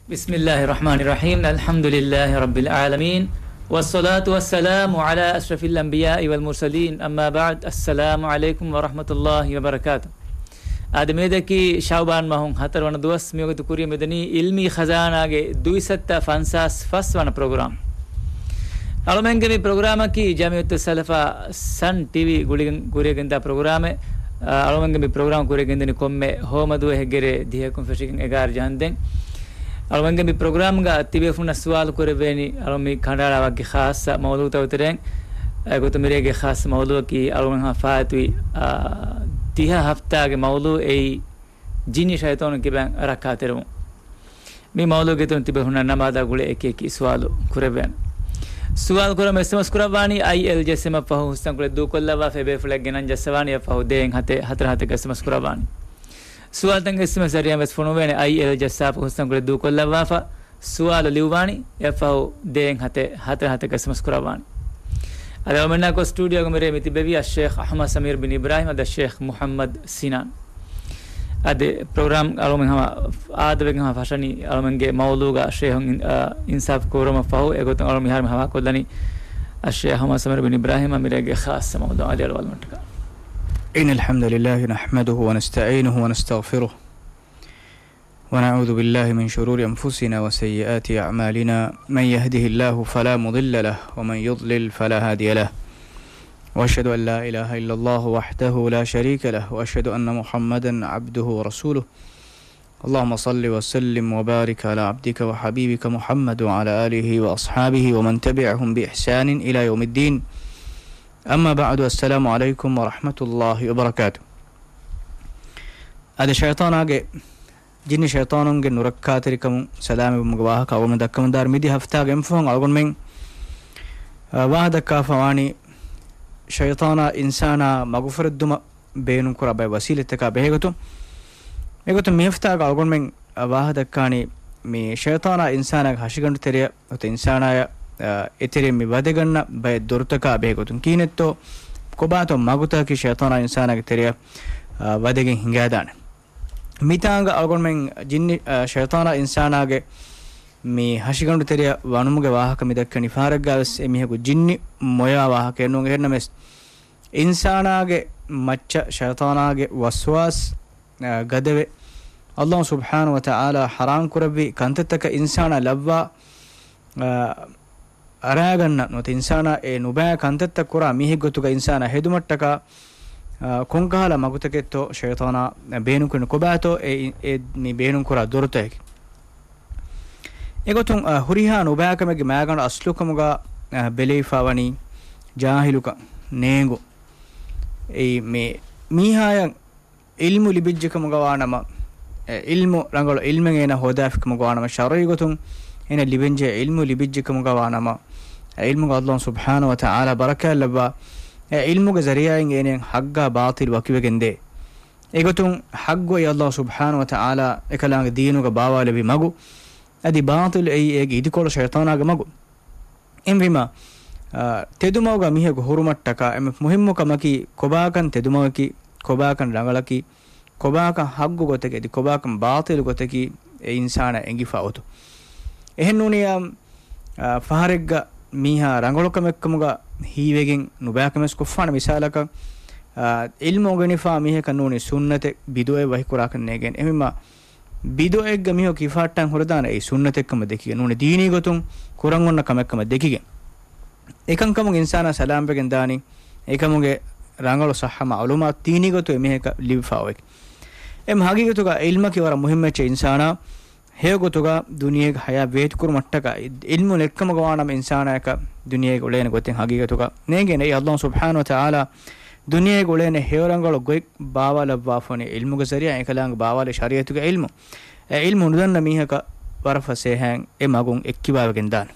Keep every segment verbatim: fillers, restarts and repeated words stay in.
بسم الله الرحمن الرحيم. الحمد لله رب العالمين. والصلاة والسلام على أشرف الأنبياء والمرسلين. أما بعد. السلام عليكم ورحمة الله وبركاته. އާދެ، މިއަދަކީ ޝައުބާން މަހުން ހަތަރު ވަނަ ދުވަސް. މިވަގުތު ކުރިޔަށް މިދަނީ އިލްމީ ޚަޒާނާގެ ދުއިސައްތަ ފަންސާސް ފަސް ވަނަ ޕްރޮގްރާމް. އަޅުމެންގެ މި ޕްރޮގްރާމަކީ ޖަމިއްޔަތުއް ސަލަފާ ސަން ޓީވީ ގުޅިގެން ކުރިޔަށް ގެންދާ ޕްރޮގްރާމެއް. އަޅުމެންގެ މި ޕްރޮގްރާމް ކުރިޔަށް ގެންދަނީ ކޮންމެ ހޯމަދުވަހެއްގެ ރޭ ދިހައަކުން ފެށިގެން އެގާރަ ޖަހަންދެން. އަޅުމެންގެ މި ޕްރޮގްރާމްގަ ތިބޭފުންނަށް ސުވާލު ކުރެވޭނީ، އަޅު މި ކަނޑައަޅާ ވަކި ޚާއްޞަ މައުޟޫޢުތަކުގެ ތެރެއިން. އެގޮތުން މިރޭގެ ޚާއްޞަ މައުޟޫޢަކީ އަޅުގަނޑު ފާއިތުވި، އާ، ދިހަ ހަފްތާގެ މައުޟޫޢު އެއީ ޖިންނި ޝައިޠާނުން ކިބައިން ރައްކާތެރިވުން. މި މައުޟޫޢުގެ އިތުރުން ތިބޭފުންނަށް ނަމާދާ ގުޅޭ އެކި އެކި ސުވާލު ކުރެވޭނެ. ސުވާލު ކުރަމުން އެސްއެމްއެސް ކުރައްވާނީ އައިއެލް ޖެއްސެމަށް ފަހު ހުސްތަންކޮޅެއް ދޫކޮށްލައްވާފަ އެބޭފުޅެއްގެ ނަން ޖައްސަވާނީ އެއަށް ފަހު ދޭއް ހަތެއް ހަތަރަ ހަތެއް އެސްއެމްއެސް ކުރައްވާނީ. ސުވާލުތައް އެސްއެމްއެސް ޒަރީއާ ވެސް ފޮނުވޭނެ އައިއެލް ޖައްސާފަ ހުސްތަންކޮޅެއް ދޫކޮށްލައްވާފަ. ސުވާލު ލިޔުއްވާނީ އެއަށް ފަހު ދޭއް ހަތެއް ހަތަރަ ހަތެއް އެސްއެމްއެސް ކުރައްވާނީ. އަދި އަޅުމެންނާ އެކު ސްޓޫޑިއޯގަ މިރޭ މި ތިބެވީ އައްޝޭޚް އަޙްމަދު ސަމީރު ބިން އިބްރާހިމް އަދި އައްޝޭޚް މުޙައްމަދު ސިނާން. އަދި ޕްރޮގްރާމް އަޅުމެން ހަމަ އާދަވެގެން ހަމަ ފަށަނީ އަޅުމެންގެ މައުޟޫޢުގަ އައްޝޭޚުން އިން-، އާ، އިންސާފު ކުރުމަށް ފަހު. އެގޮތުން އަޅުމެން މިހާރު މި ހަވާލުކޮށްލަނީ އައްޝޭޚް އަޙްމަދު ސަމީރު ބިން އިބްރާހިމް އަށް މިރޭގެ ޚާއްޞަ މައުޟޫޢު އަލިއަޅުވާލުމަށްޓަކާ. إن الحمد لله نحمده ونستعينه ونستغفره، ونعوذ بالله من شرور أنفسنا وسيئات أعمالنا، من يهده الله فلا مضل له، ومن يضلل فلا هادي له، وأشهد أن لا إله إلا الله وحده لا شريك له، وأشهد أن محمدا عبده ورسوله. اللهم صل وسلم وبارك على عبدك وحبيبك محمد وعلى آله وأصحابه ومن تبعهم بإحسان إلى يوم الدين. أما بعد، السلام عليكم ورحمة الله وبركاته. އަދި ޝައިޠާނާގެ ޖިންނި ޝައިޠާނުންގެ ނުރައްކާތެރިކަމުން ސަލާމަތްވުމުގެ ވާހަކަ އަޅުގަނޑު ދައްކަމުން ދާއިރު މިދިޔަ ހަފްތާގެ އެންމެ ފަހުން އަޅުގަނޑުމެން، އަ، ވާހަކަ ދައްކާފަ ވާނީ ޝައިޠާނާ އިންސާނާ މަގުފުރެއްދުމަށް ބޭނުންކުރާ ބައެއް ވަސީލަތްތަކާ ބެހޭގޮތުން. އެގޮތުން މި ހަފްތާގަ އަޅުގަނޑުމެން، އަ، ވާހަކަ ދައްކާނީ މި ޝައިޠާނާ އިންސާނާގެ ހަށިގަނޑު ތެރެއަށް ނުވަތަ އިންސާނާޔަށް، އަ، އެތެރެއަށް މި ވަދެގަންނަ ބައެއް ދޮރުތަކާ ބެހޭގޮތުން. ކިހިނެއްތޯ، ކޮބާތޯ މަގުތަކަކީ ޝައިޠާނާ އިންސާނާގެ ތެރެއަށް، އަ، ވަދެގެން ހިނގާދާނެ. މިތާނގަ އަޅުގަނޑުމެން ޖިންނި، އަ، ޝައިޠާނާ އިންސާނާގެ މި ހަށިގަނޑު ތެރެއަށް ވަނުމުގެ ވާހަކަ މި ދައްކަނީ ފަހަރެއްގަ ވެސް އެ މީހަކު ޖިންނި މޮޔާ ވާހަކައެއް ނޫން. އެހެންނަމަވެސް އިންސާނާގެ މައްޗަށް ޝައިޠާނާގެ ވަސްވާސް، އަ، ގަދަވެ، ﷲ ސުބްޙާނަހޫ ވަތަޢާލާ ޙަރާމް ކުރެއްވި ކަންތައްތަކަށް އިންސާނާ ލައްވާ، އަ، އަރާގަންނަ ނުވަތަ އިންސާނާ އެ ނުބައި ކަންތައްތައް ކުރާ މީހެއް ގޮތުގަ އިންސާނާ ހެދުމަށްޓަކާ، އަ، ކޮންކަހަލަ މަގުތަކެއްތޯ ޝައިޠާނާ ބޭނުންކުރިން ކޮބާތޯ އެ، އެ މި ބޭނުންކުރާ ދޮރުތަކަކީ. އެގޮތުން، އަ، ހުރިހާ ނުބައިކަމެއްގެ މައިގަނޑު އަސްލުކަމުގަ، އަ، ބެލެވިފަ ވަނީ ޖާހިލުކަން، ނޭނގު. އެއީ މި މީހާޔަށް ޢިލްމު ލިބިއްޖެކަމުގަ ވާނަމަ، އެ ޢިލްމު ރަނގަޅު ޢިލްމެއް އޭނަ ހޯދާފިކަމުގަ ވާނަމަ، ޝަރުޢީ ގޮތުން އޭނަ ލިބެންޖެހޭ ޢިލްމު ލިބިއްޖެކަމުގަ ވާނަމަ، އެ ޢިލްމުގަ ﷲ ސުބްޙާނަހޫ ވަތަޢާލާ ބަރަކާތްލައްވާ، އެ ޢިލްމުގެ ޒަރީޢާއިން އޭނައަށް ޙައްޤާ ބާޠިލް ވަކިވެގެންދޭ. އެގޮތުން ޙައްޤު އެއީ ﷲ ސުބްޙާނަހޫ ވަތަޢާލާ އެކަލާނގެ ދީނުގަ ބާވާލެއްވި މަގު. އަދި ބާޠިލު އެއީ އޭގެ އިދިކޮޅު ޝައިޠާނާގެ މަގު. އެހެންވީމަ، އާ، ތެދުމަގުގަ މީހަކު ހުރުމަށްޓަކާ އެންމެ މުހިއްމު ކަމަކީ ކޮބާކަން ތެދުމަގަކީ، ކޮބާކަން ރަނގަޅަކީ، ކޮބާކަން ޙައްޤު ގޮތަކީ، އަދި ކޮބާކަން ބާޠިލު ގޮތަކީ އެ އިންސާނާ އެނގިފަ އޮތު. އެހެންނޫނިއްޔާ، އާ، ފަހަރެއްގަ މީހާ ރަނގަޅު ކަމެއްކަމުގަ ހީވެގެން ނުބައިކަމެއް ކޮށްފާނެ. މިސާލަކަށް، އާ، ޢިލްމު އުނގެނިފާ މީހަކަށް ނޫނީ ސުންނަތެއް ބިދުޢައެއް ވަކިކުރާކަށް ނޭނގޭނެ. އެހެންވީމަ، ބިދުޢައެއްގަ މީހަކު ކިފާއްޓާން ހުރެދާނެ އެއީ ސުންނަތެއްކަމަށް ދެކިގެން ނޫނީ ދީނީ ގޮތުން ކުރަން އޮންނަ ކަމެއްކަމަށް ދެކިގެން. އެކަންކަމުން އިންސާނާ ސަލާމްވެގެން ދާނީ އެކަމުގެ ރަނގަޅު ޞައްޙަ މަޢުލޫމާތު ދީނީ ގޮތުން އެމީހަކަށް ލިބިފަ އޮތް. އެމް ހަގީގަތުގަ ޢިލްމަކީ ވަރަށް މުހިއްމު އެއްޗެއް އިންސާނާ ހެޔޮ ގޮތުގަ ދުނިޔޭގެ ޙަޔާތް ވޭތުކުރުމަށްޓަކާ ޢިލްމު ނެތްކަމުގަ ވާނަމަ އިންސާނާޔަކަށް ދުނިޔޭގަ އުޅޭނެ ގޮތެއް ހަގީގަތުގަ ނޭނގޭނެ. އެއީ ﷲ ސުބްޙާނަހޫ ވަތަޢާލާ ދުނިޔޭގަ އުޅޭނެ ހެޔޮ ރަނގަޅު ގޮތް ބާވާލައްވާފަ ވަނީ ޢިލްމުގެ ޒަރީޢާ އެކަލާނގެ ބާވާލެއް ޝަރީޢަތުގެ ޢިލްމު. އެ ޢިލްމު ނުދަންނަ މީހަކަށް ވަރަށް ފަސޭހައިން އެ މަގުން އެއްކިބާވެގެން ދާނެ.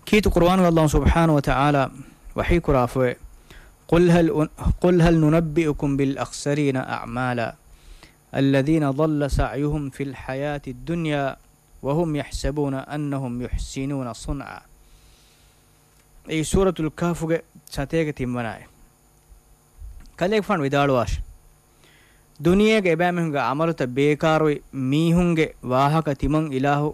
ކީރިތި ޤުރުއާނުގަ ﷲ ސުބްޙާނަހޫ ވަތަޢާލާ ވަޙީ ކުރާފައި، قل هل، قل هل ننبئكم بالأخسرين أعمالا الذين ضل سعيهم في الحياة الدنيا وهم يحسبون أنهم يحسنون صنعا. އެއީ ސޫރަތުލް ކަހްފުގެ ސަތޭކަ ތިންވަނަ އާޔަތް. ކަލޭގެފާނު ވިދާޅުވާށި! ދުނިޔޭގެ އެބައިމީހުންގެ ޢަމަލުތައް ބޭކާރުވި މީހުންގެ ވާހަކަ ތިމަން އިލާހު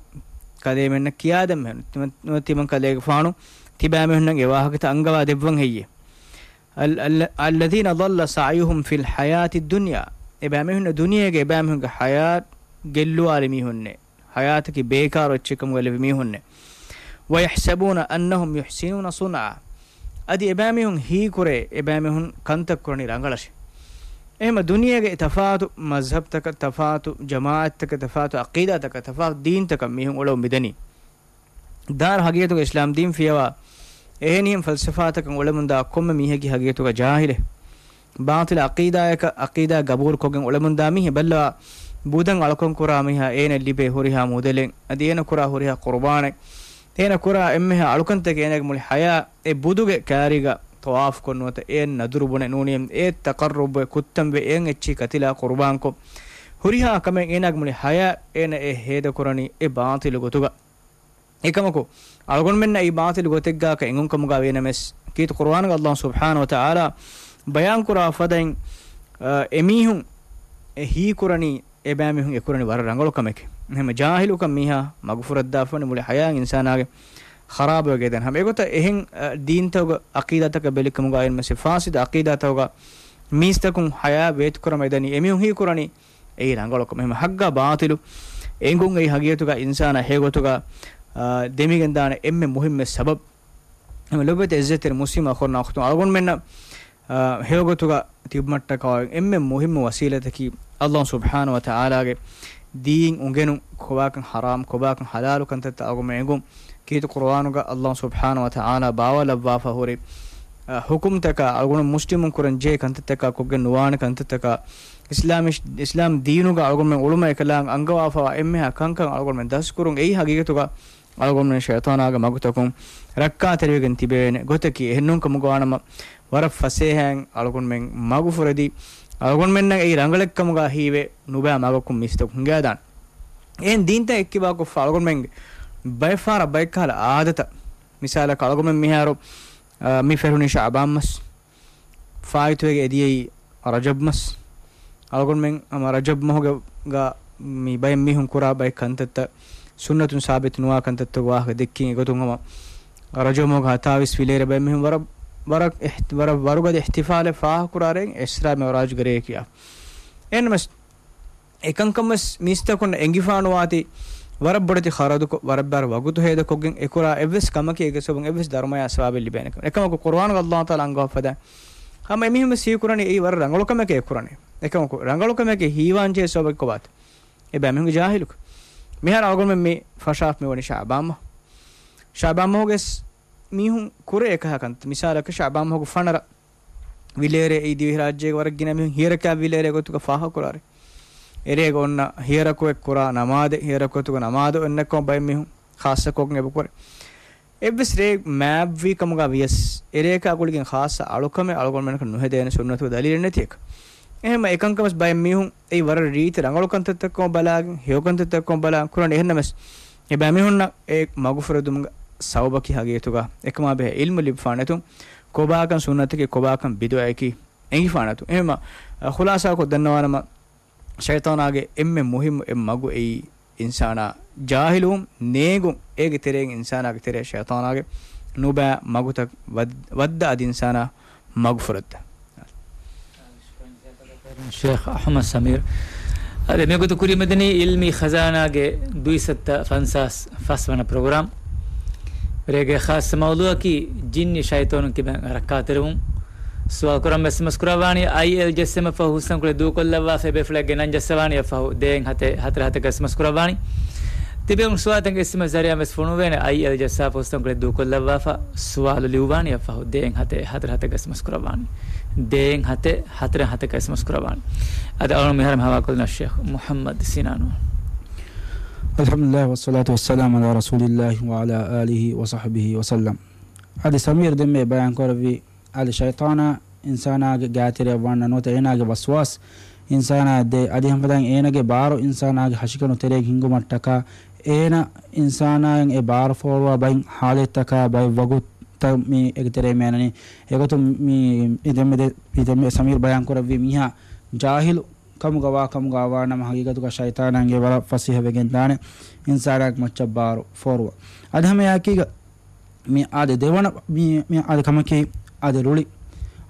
ކަލޭމެންނަށް ކިޔާދެން މިހެން. ތިމަން، ތިމަން ކަލޭގެފާނު ތިބައިމީހުންނަށް އެ ވާހަކަތައް އަންގަވާ ދެއްވަން ހެއްޔޭ؟ އަލް-، އަލް-، الذين ضل سعيهم في الحياة الدنيا. އެބައިމީހުންނަށް ދުނިޔޭގެ އެބައިމީހުންގެ ޙަޔާތް ގެއްލުވާލި މީހުންނޭ. ޙަޔާތަކީ ބޭކާރު އެއްޗެއްކަމުގަ ލެވި މީހުންނޭ. ويحسبون أنهم يحسنون صنعا. އަދި އެބައިމީހުން ހީކުރޭ، އެބައިމީހުން ކަންތައް ކުރަނީ ރަނގަޅަށޭ. އެހެމަ ދުނިޔޭގެ ތަފާތު މަޒްހަބްތަކަށް، ތަފާތު ޖަމާޢަތްތަކަށް، ތަފާތު ޢަޤީދާތަކަށް، ތަފާތު ދީންތަކަށް މީހުން އުޅެވުން މިދަނީ. ދާރު ހަގީގަތުގަ އިސްލާމް ދީން ފިޔަވާ އެހެނިހެން ފަލްސަފާތަކަށް އުޅެމުންދާ ކޮންމެ މީހެކީ ހަގީގަތުގަ ޖާހިލެއް. ބާޠިލު ޢަޤީދާއަކަށް، ޢަޤީދާ ގަބޫލުކޮށްގެން އުޅެމުންދާ މީހެއް. ބައްލަވާ، ބުދަށް އަޅުކަން ކުރާ މީހާ އޭނަ ލިބޭ ހުރިހާ މުދަލެއް، އަދި އޭނަ ކުރާ ހުރިހާ ޤުރުބާނެއް، އޭނަ ކުރާ އެންމެހާ އަޅުކަންތަކެއް އޭނަގެ މުޅި ޙަޔާތް އެ ބުދުގެ ކާރީގަ ޠަވާފު ކޮށް ނުވަތަ އޭނަ ނަދުރު ބުނެ ނޫނީ އެ ތަޤައްރުބު އެ ކުއްތަންވެ އޭން އެއްޗިހި ކަތިލާ ޤުރުބާންކޮށް، ހުރިހާ ކަމެއް އޭނާގެ މުޅި ޙަޔާތް އޭނަ އެ ހޭދަކުރަނީ އެ ބާޠިލު ގޮތުގަ. އެކަމަކު، އަޅުގަނޑުމެންނަށް އެއީ ބާޠިލު ގޮތެއްގާކަށް އެނގުން ކަމުގަ ވޭނަމަވެސް، ކީރިތި ޤުރުއާނުގަ ﷲ ސުބްޙާނަހު ވަތަޢާލާ ބަޔާންކުރާ ފަދައިން، އަ، އެމީހުން އެ ހީކުރަނީ، އެބައިމީހުން އެކުރަނީ ވަރަށް ރަނގަޅު ކަމެކޭ. އެހެން ޖާހިލުކަން މީހާ މަގުފުރައްދާފަވަނީ މުޅި ޙަޔާތް އިންސާނާގެ ޚަރާބުވެގެން ދާނެ. ހަމަ އެގޮތަށް އެހެން، އަ، ދީންތަކުގަ ޢަޤީދާތަކަށް ބެލިކަމުގަ އިންމެސް ފާސިދު ޢަޤީދާތަކުގަ މީސްތަކުން ޙަޔާތް ވޭތުކުރަމަށް އެދަނީ. އެމީހުން ހީކުރަނީ އެއީ ރަނގަޅު ކަމެއް. އެހެން ޙައްޤާ ބާޠިލު އެނގުން އެއީ ހަގީގަތުގަ އިންސާނާ ހެޔޮގޮތުގަ، އާ، ދެމިގެންދާނެ އެންމެ މުހިއްމު ސަބަބު. އެހެން ލޮބުވެތި ޢިއްޒަތްތެރި މުސްލިމް އަޚުންނާ އުޚްތުން، އަޅުގަނޑުމެންނަށް، އާ، ހެޔޮގޮތުގަ ތިބުމަށްޓަކާ އެންމެ މުހިއްމު ވަސީލަތަކީ ﷲ ސުބްޙާނަހު ވަތަޢާލާގެ ދީން އުނގެނުން، ކޮބާކަން ޙަރާމް، ކޮބާކަން ޙަލާލު ކަންތައްތައް އަޅުގަނޑުމެން އެނގުން. ކީރިތި ޤުރުއާނުގަ ﷲ ސުބްޙާނަހު ވަތަޢާލާ ބާވާލައްވާފަ ހުރި، އަ، ޙުކުމްތަކާ، އަޅުގަނޑު މުސްލިމުން ކުރަން ޖެހޭ ކަންތައްތަކާ، ކޮށްގެން ނުވާނެ ކަންތައްތަކާ، އިސްލާމި، އިސްލާމް ދީނުގަ އަޅުގަނޑުމެން އުޅުމަށް އެކަލާނގެ އަންގަވާފަވާ އެންމެހާ ކަންކަން އަޅުގަނޑުމެން ދަސްކުރުން. އެއީ ހަގީގަތުގަ އަޅުގަނޑުމެން ޝައިޠާނާގެ މަގުތަކުން ރައްކާތެރިވެގެން ތިބޭނެ ގޮތަކީ. އެހެންނޫން ކަމުގަ ވާނަމަ، ވަރަށް ފަސޭހައިން އަޅުގަނޑުމެން މަގުފުރެދީ، އަޅުގަނޑުމެންނަށް އެއީ ރަނގަޅެއްކަމުގަ ހީވެ، ނުބައި މަގަކުން މީސްތަކު ހިނގައިދާނެ. އެހެން ދީންތައް އެއްކިބާކޮށްފަ އަޅުގަނޑުމެންގެ ބައެއް ފަހަރަށް ބައެއް ކަހަލަ އާދަތައް، މިސާލަކަށް އަޅުގަނޑުމެން މިހާރު، އާ، މި ފެށުނީ ޝަޢުބާން މަސް، ފާއިތުވެގެން އެދިޔައީ ރަޖަބް މަސް. އަޅުގަނޑުމެން ހަމަ ރަޖަބް މަހުގަ މި ބައެއް މީހުން ކުރާ ބައެއް ކަންތައްތައް، ސުންނަތުން ސާބިތު ނުވާ ކަންތައްތަކުގެ ވާހަކަ ދެއްކިން އެގޮތުން ހަމަ ރަޖަބް މަހުގެ ހަތާވީސް ވިލޭރޭ ބައެއް މީހުން ވަރަށް، ވަރަށް އިހް-، ވަރަށް ވަރުގަދަ އިޙްތިފާލެއް ފާހަގަކުރާރޭ އިސްރާ މިޢުރާޖުގެ ރޭ ކިޔާ. އެހެންނަމަވެސް، އެކަންކަން ވެސް މީސްތަކުން އެނގިފާނުވާތީ، ވަރަށް ބޮޑެތި ޚަރަދުކޮށް، ވަރަށް ބާރު ވަގުތު ހޭދަކޮށްގެން އެކުރާ އެއްވެސް ކަމަކީ އޭގެ ސަބަބުން އެއްވެސް ދަރުމަޔާ ސަވާބެއް ލިބޭނެ ކަމެއް. އެކަމަކު ޤުރުއާނުގަ ﷲ ތަޢާލާ އަންގަވާފަދަ ހަމަ އެމީހުން ވެސް ހީކުރަނީ އެއީ ވަރަށް ރަނގަޅު ކަމެކޭ ކުރަނީ. އެކަމަކު ރަނގަޅު ކަމެކޭ ހީވާންޖެހޭ ސަބަބަކީ ކޮބާތަ؟ އެބައިމީހުންގެ ޖާހިލުކަން. މިހާރު އަޅުގަނޑުމެން މި ފަށާފަ މިވަނީ ޝަޢުބާން މަހު. ޝަޢުބާން މަހުގަ ވެސް މީހުން ކުރޭ އެކަހަލަ ކަންތައް. މިސާލަކަށް ޝަޢުބާން މަހުގެ ފަނަރަ ވިލޭރޭ އެއީ ދިވެހިރާއްޖޭގެ ވަރަށް ގިނަ މީހުން ހިޔަރަކާ ވިލޭރޭ ގޮތުގަ ފާހަގަކުރާރޭ. އެރޭގަ އޮންނަ ހިޔަރަކު އެއްކުރާ ނަމާދެއް، ހިޔަރަކު ގޮތުގަ ނަމާދު އޮންނަކަމަށް ބައެއް މީހުން ޚާއްޞަކޮށްގެން އެބަކުރޭ. އެއްވެސް ރޭ މާތްވީ ކަމުގަ ވިޔަސް، އެރޭކާ ގުޅިގެން ޚާއްޞަ އަޅުކަމެއް އަޅުގަނޑުމެންނަކަށް ނުހެދޭނެ ސުންނަތުގެ ދަލީލެއް ނެތިއެކަ. އެހެންމަ އެކަންކަން ވެސް ބައެއް މީހުން އެއީ ވަރަށް ރީތި ރަނގަޅު ކަންތައްތައްކަމަށް ބަލާގެން، ހެޔޮ ކަންތައްތައްކަމަށް ބަލާގެން ކުރަނީ. އެހެންނަމަވެސް، އެބައިމީހުންނަށް އެ މަގުފުރެދުމުގެ ސަބަބަކީ ހަގީގަތުގަ އެކަމާ ބެހޭ ޢިލްމު ލިބިފާނެތު، ކޮބާކަން ސުންނަތަކީ، ކޮބާކަން ބިދުޢައަކީ އެނގިފާނެތު. އެހެންމަ، އަ، ޚުލާޞާކޮށް ދަންނަވާނަމަ، ޝައިޠާނާގެ އެންމެ މުހިއްމު އެއް މަގު އެއީ އިންސާނާ ޖާހިލުވުން ނޭނގުން، އޭގެ ތެރެއިން އިންސާނާގެ ތެރެއަށް ޝައިޠާނާގެ ނުބައި މަގުތައް ވައް-، ވައްދާ އަދި އިންސާނާ މަގުފުރެއްދާ. ޝޭޚް އަޙްމަދު ސަމީރު. އަދި މިގޮތު ކުރިމަދަނީ ޢިލްމީ ޚަޒާނާގެ ދުއިސައްތަ ފަންސާސް ފަސް ވަނަ ޕްރޮގްރާމް. ރޭގެ ޚާއްޞަ މައުޟޫޢަކީ ޖިންނި ޝައިޠާނުން ކިބައިން ރައްކާތެރިވުން. ސުވާލު ކުރަން ވެސް އެސްއެމްއެސް ކުރައްވާނީ، އައިއެލް ޖެއްސެމަށް ފަހު ހުސްނަން ކުޅެ ދޫކޮށްލައްވާފަ އެބޭފުޅެއްގެ ނަން ޖައްސަވާނީ އަށް ފަހު ދޭއް ހަތެއް ހަތަރެއް ހަތަކަށް އެސްއެމްއެސް ކުރައްވާނީ. ތިބޭފުޅުން ސުވާލުތައް އެސްއެމްއެސް ޒަރީޢާ ވެސް ފޮނުވޭނެ، އައިއެލް ޖައްސާފަ ހުސްނަން ކުޅެ ދޫކޮށްލައްވާފަ ސުވާލު ލިޔުއްވާނީ އަށް ފަހު ދޭއް ހަތެއް ހަތަރެއް ހަތަކަށް އެސްއެމްއެސް ކުރައްވާނީ. ދޭއް ހަތެއް ހަތަރެއް ހަތަކަށް އެސްއެމްއެސް ކުރައްވާނީ. އަދި އަޅުން މިހާރު ހަވާލުކޮށްލަން ޝޭޚް މުޙައްމަދު ސިނާނު. އަލްޙަމްދުލިއްލާހި ވައްޞަލާތު ވައްސަލާމު ޢަލާ ރަސޫލިއްލާހި ވަޢަލާ އާލިހި ވަޞަޙްބިހި ވަސައްލަމް. އަދި ސަމީރު ދެންމެ ބަޔާންކުރެއްވި އަދި ޝައިޠާނާ އިންސާނާގެ ގާތެރެއަށް ވާންނަ ނުވަތަ އޭނާގެ ވަސްވާސް އިންސާނާއަށް ދޭ. އަދި ހަމަ ފަދައިން އޭނާގެ ބާރު އިންސާނާގެ ހަށިގަނޑު ތެރޭގަ ހިނގުމަށްޓަކާ އޭނާ އިންސާނާއަށް އެ ބާރު ފޯރުވާ ބައި ޙާލަތްތަކާ ބައެއް ވަގުތުތައް މި އޭގެ ތެރޭ މި އަންނަނީ. އެގޮތުން މި، މި ދެންމެ ދެ-، މި ދެންމެ ސަމީރު ބަޔާންކުރެއްވީ މީހާ ޖާހިލު ކަމުގަ ވާ ކަމުގަ ވާނަމަ ހަގީގަތުގަ ޝައިޠާނާގެ ވަރަށް ފަސޭހަ ވެގެން ދާނެ އިންސާނާގެ މައްޗަށް ބާރު ފޯރުވަ. އަދި ހަމަ އެއާއެކީގަ މި އާދެ ދެވަނަ މި، މި އާދެ ކަމަކީ އާދެ ރުޅި.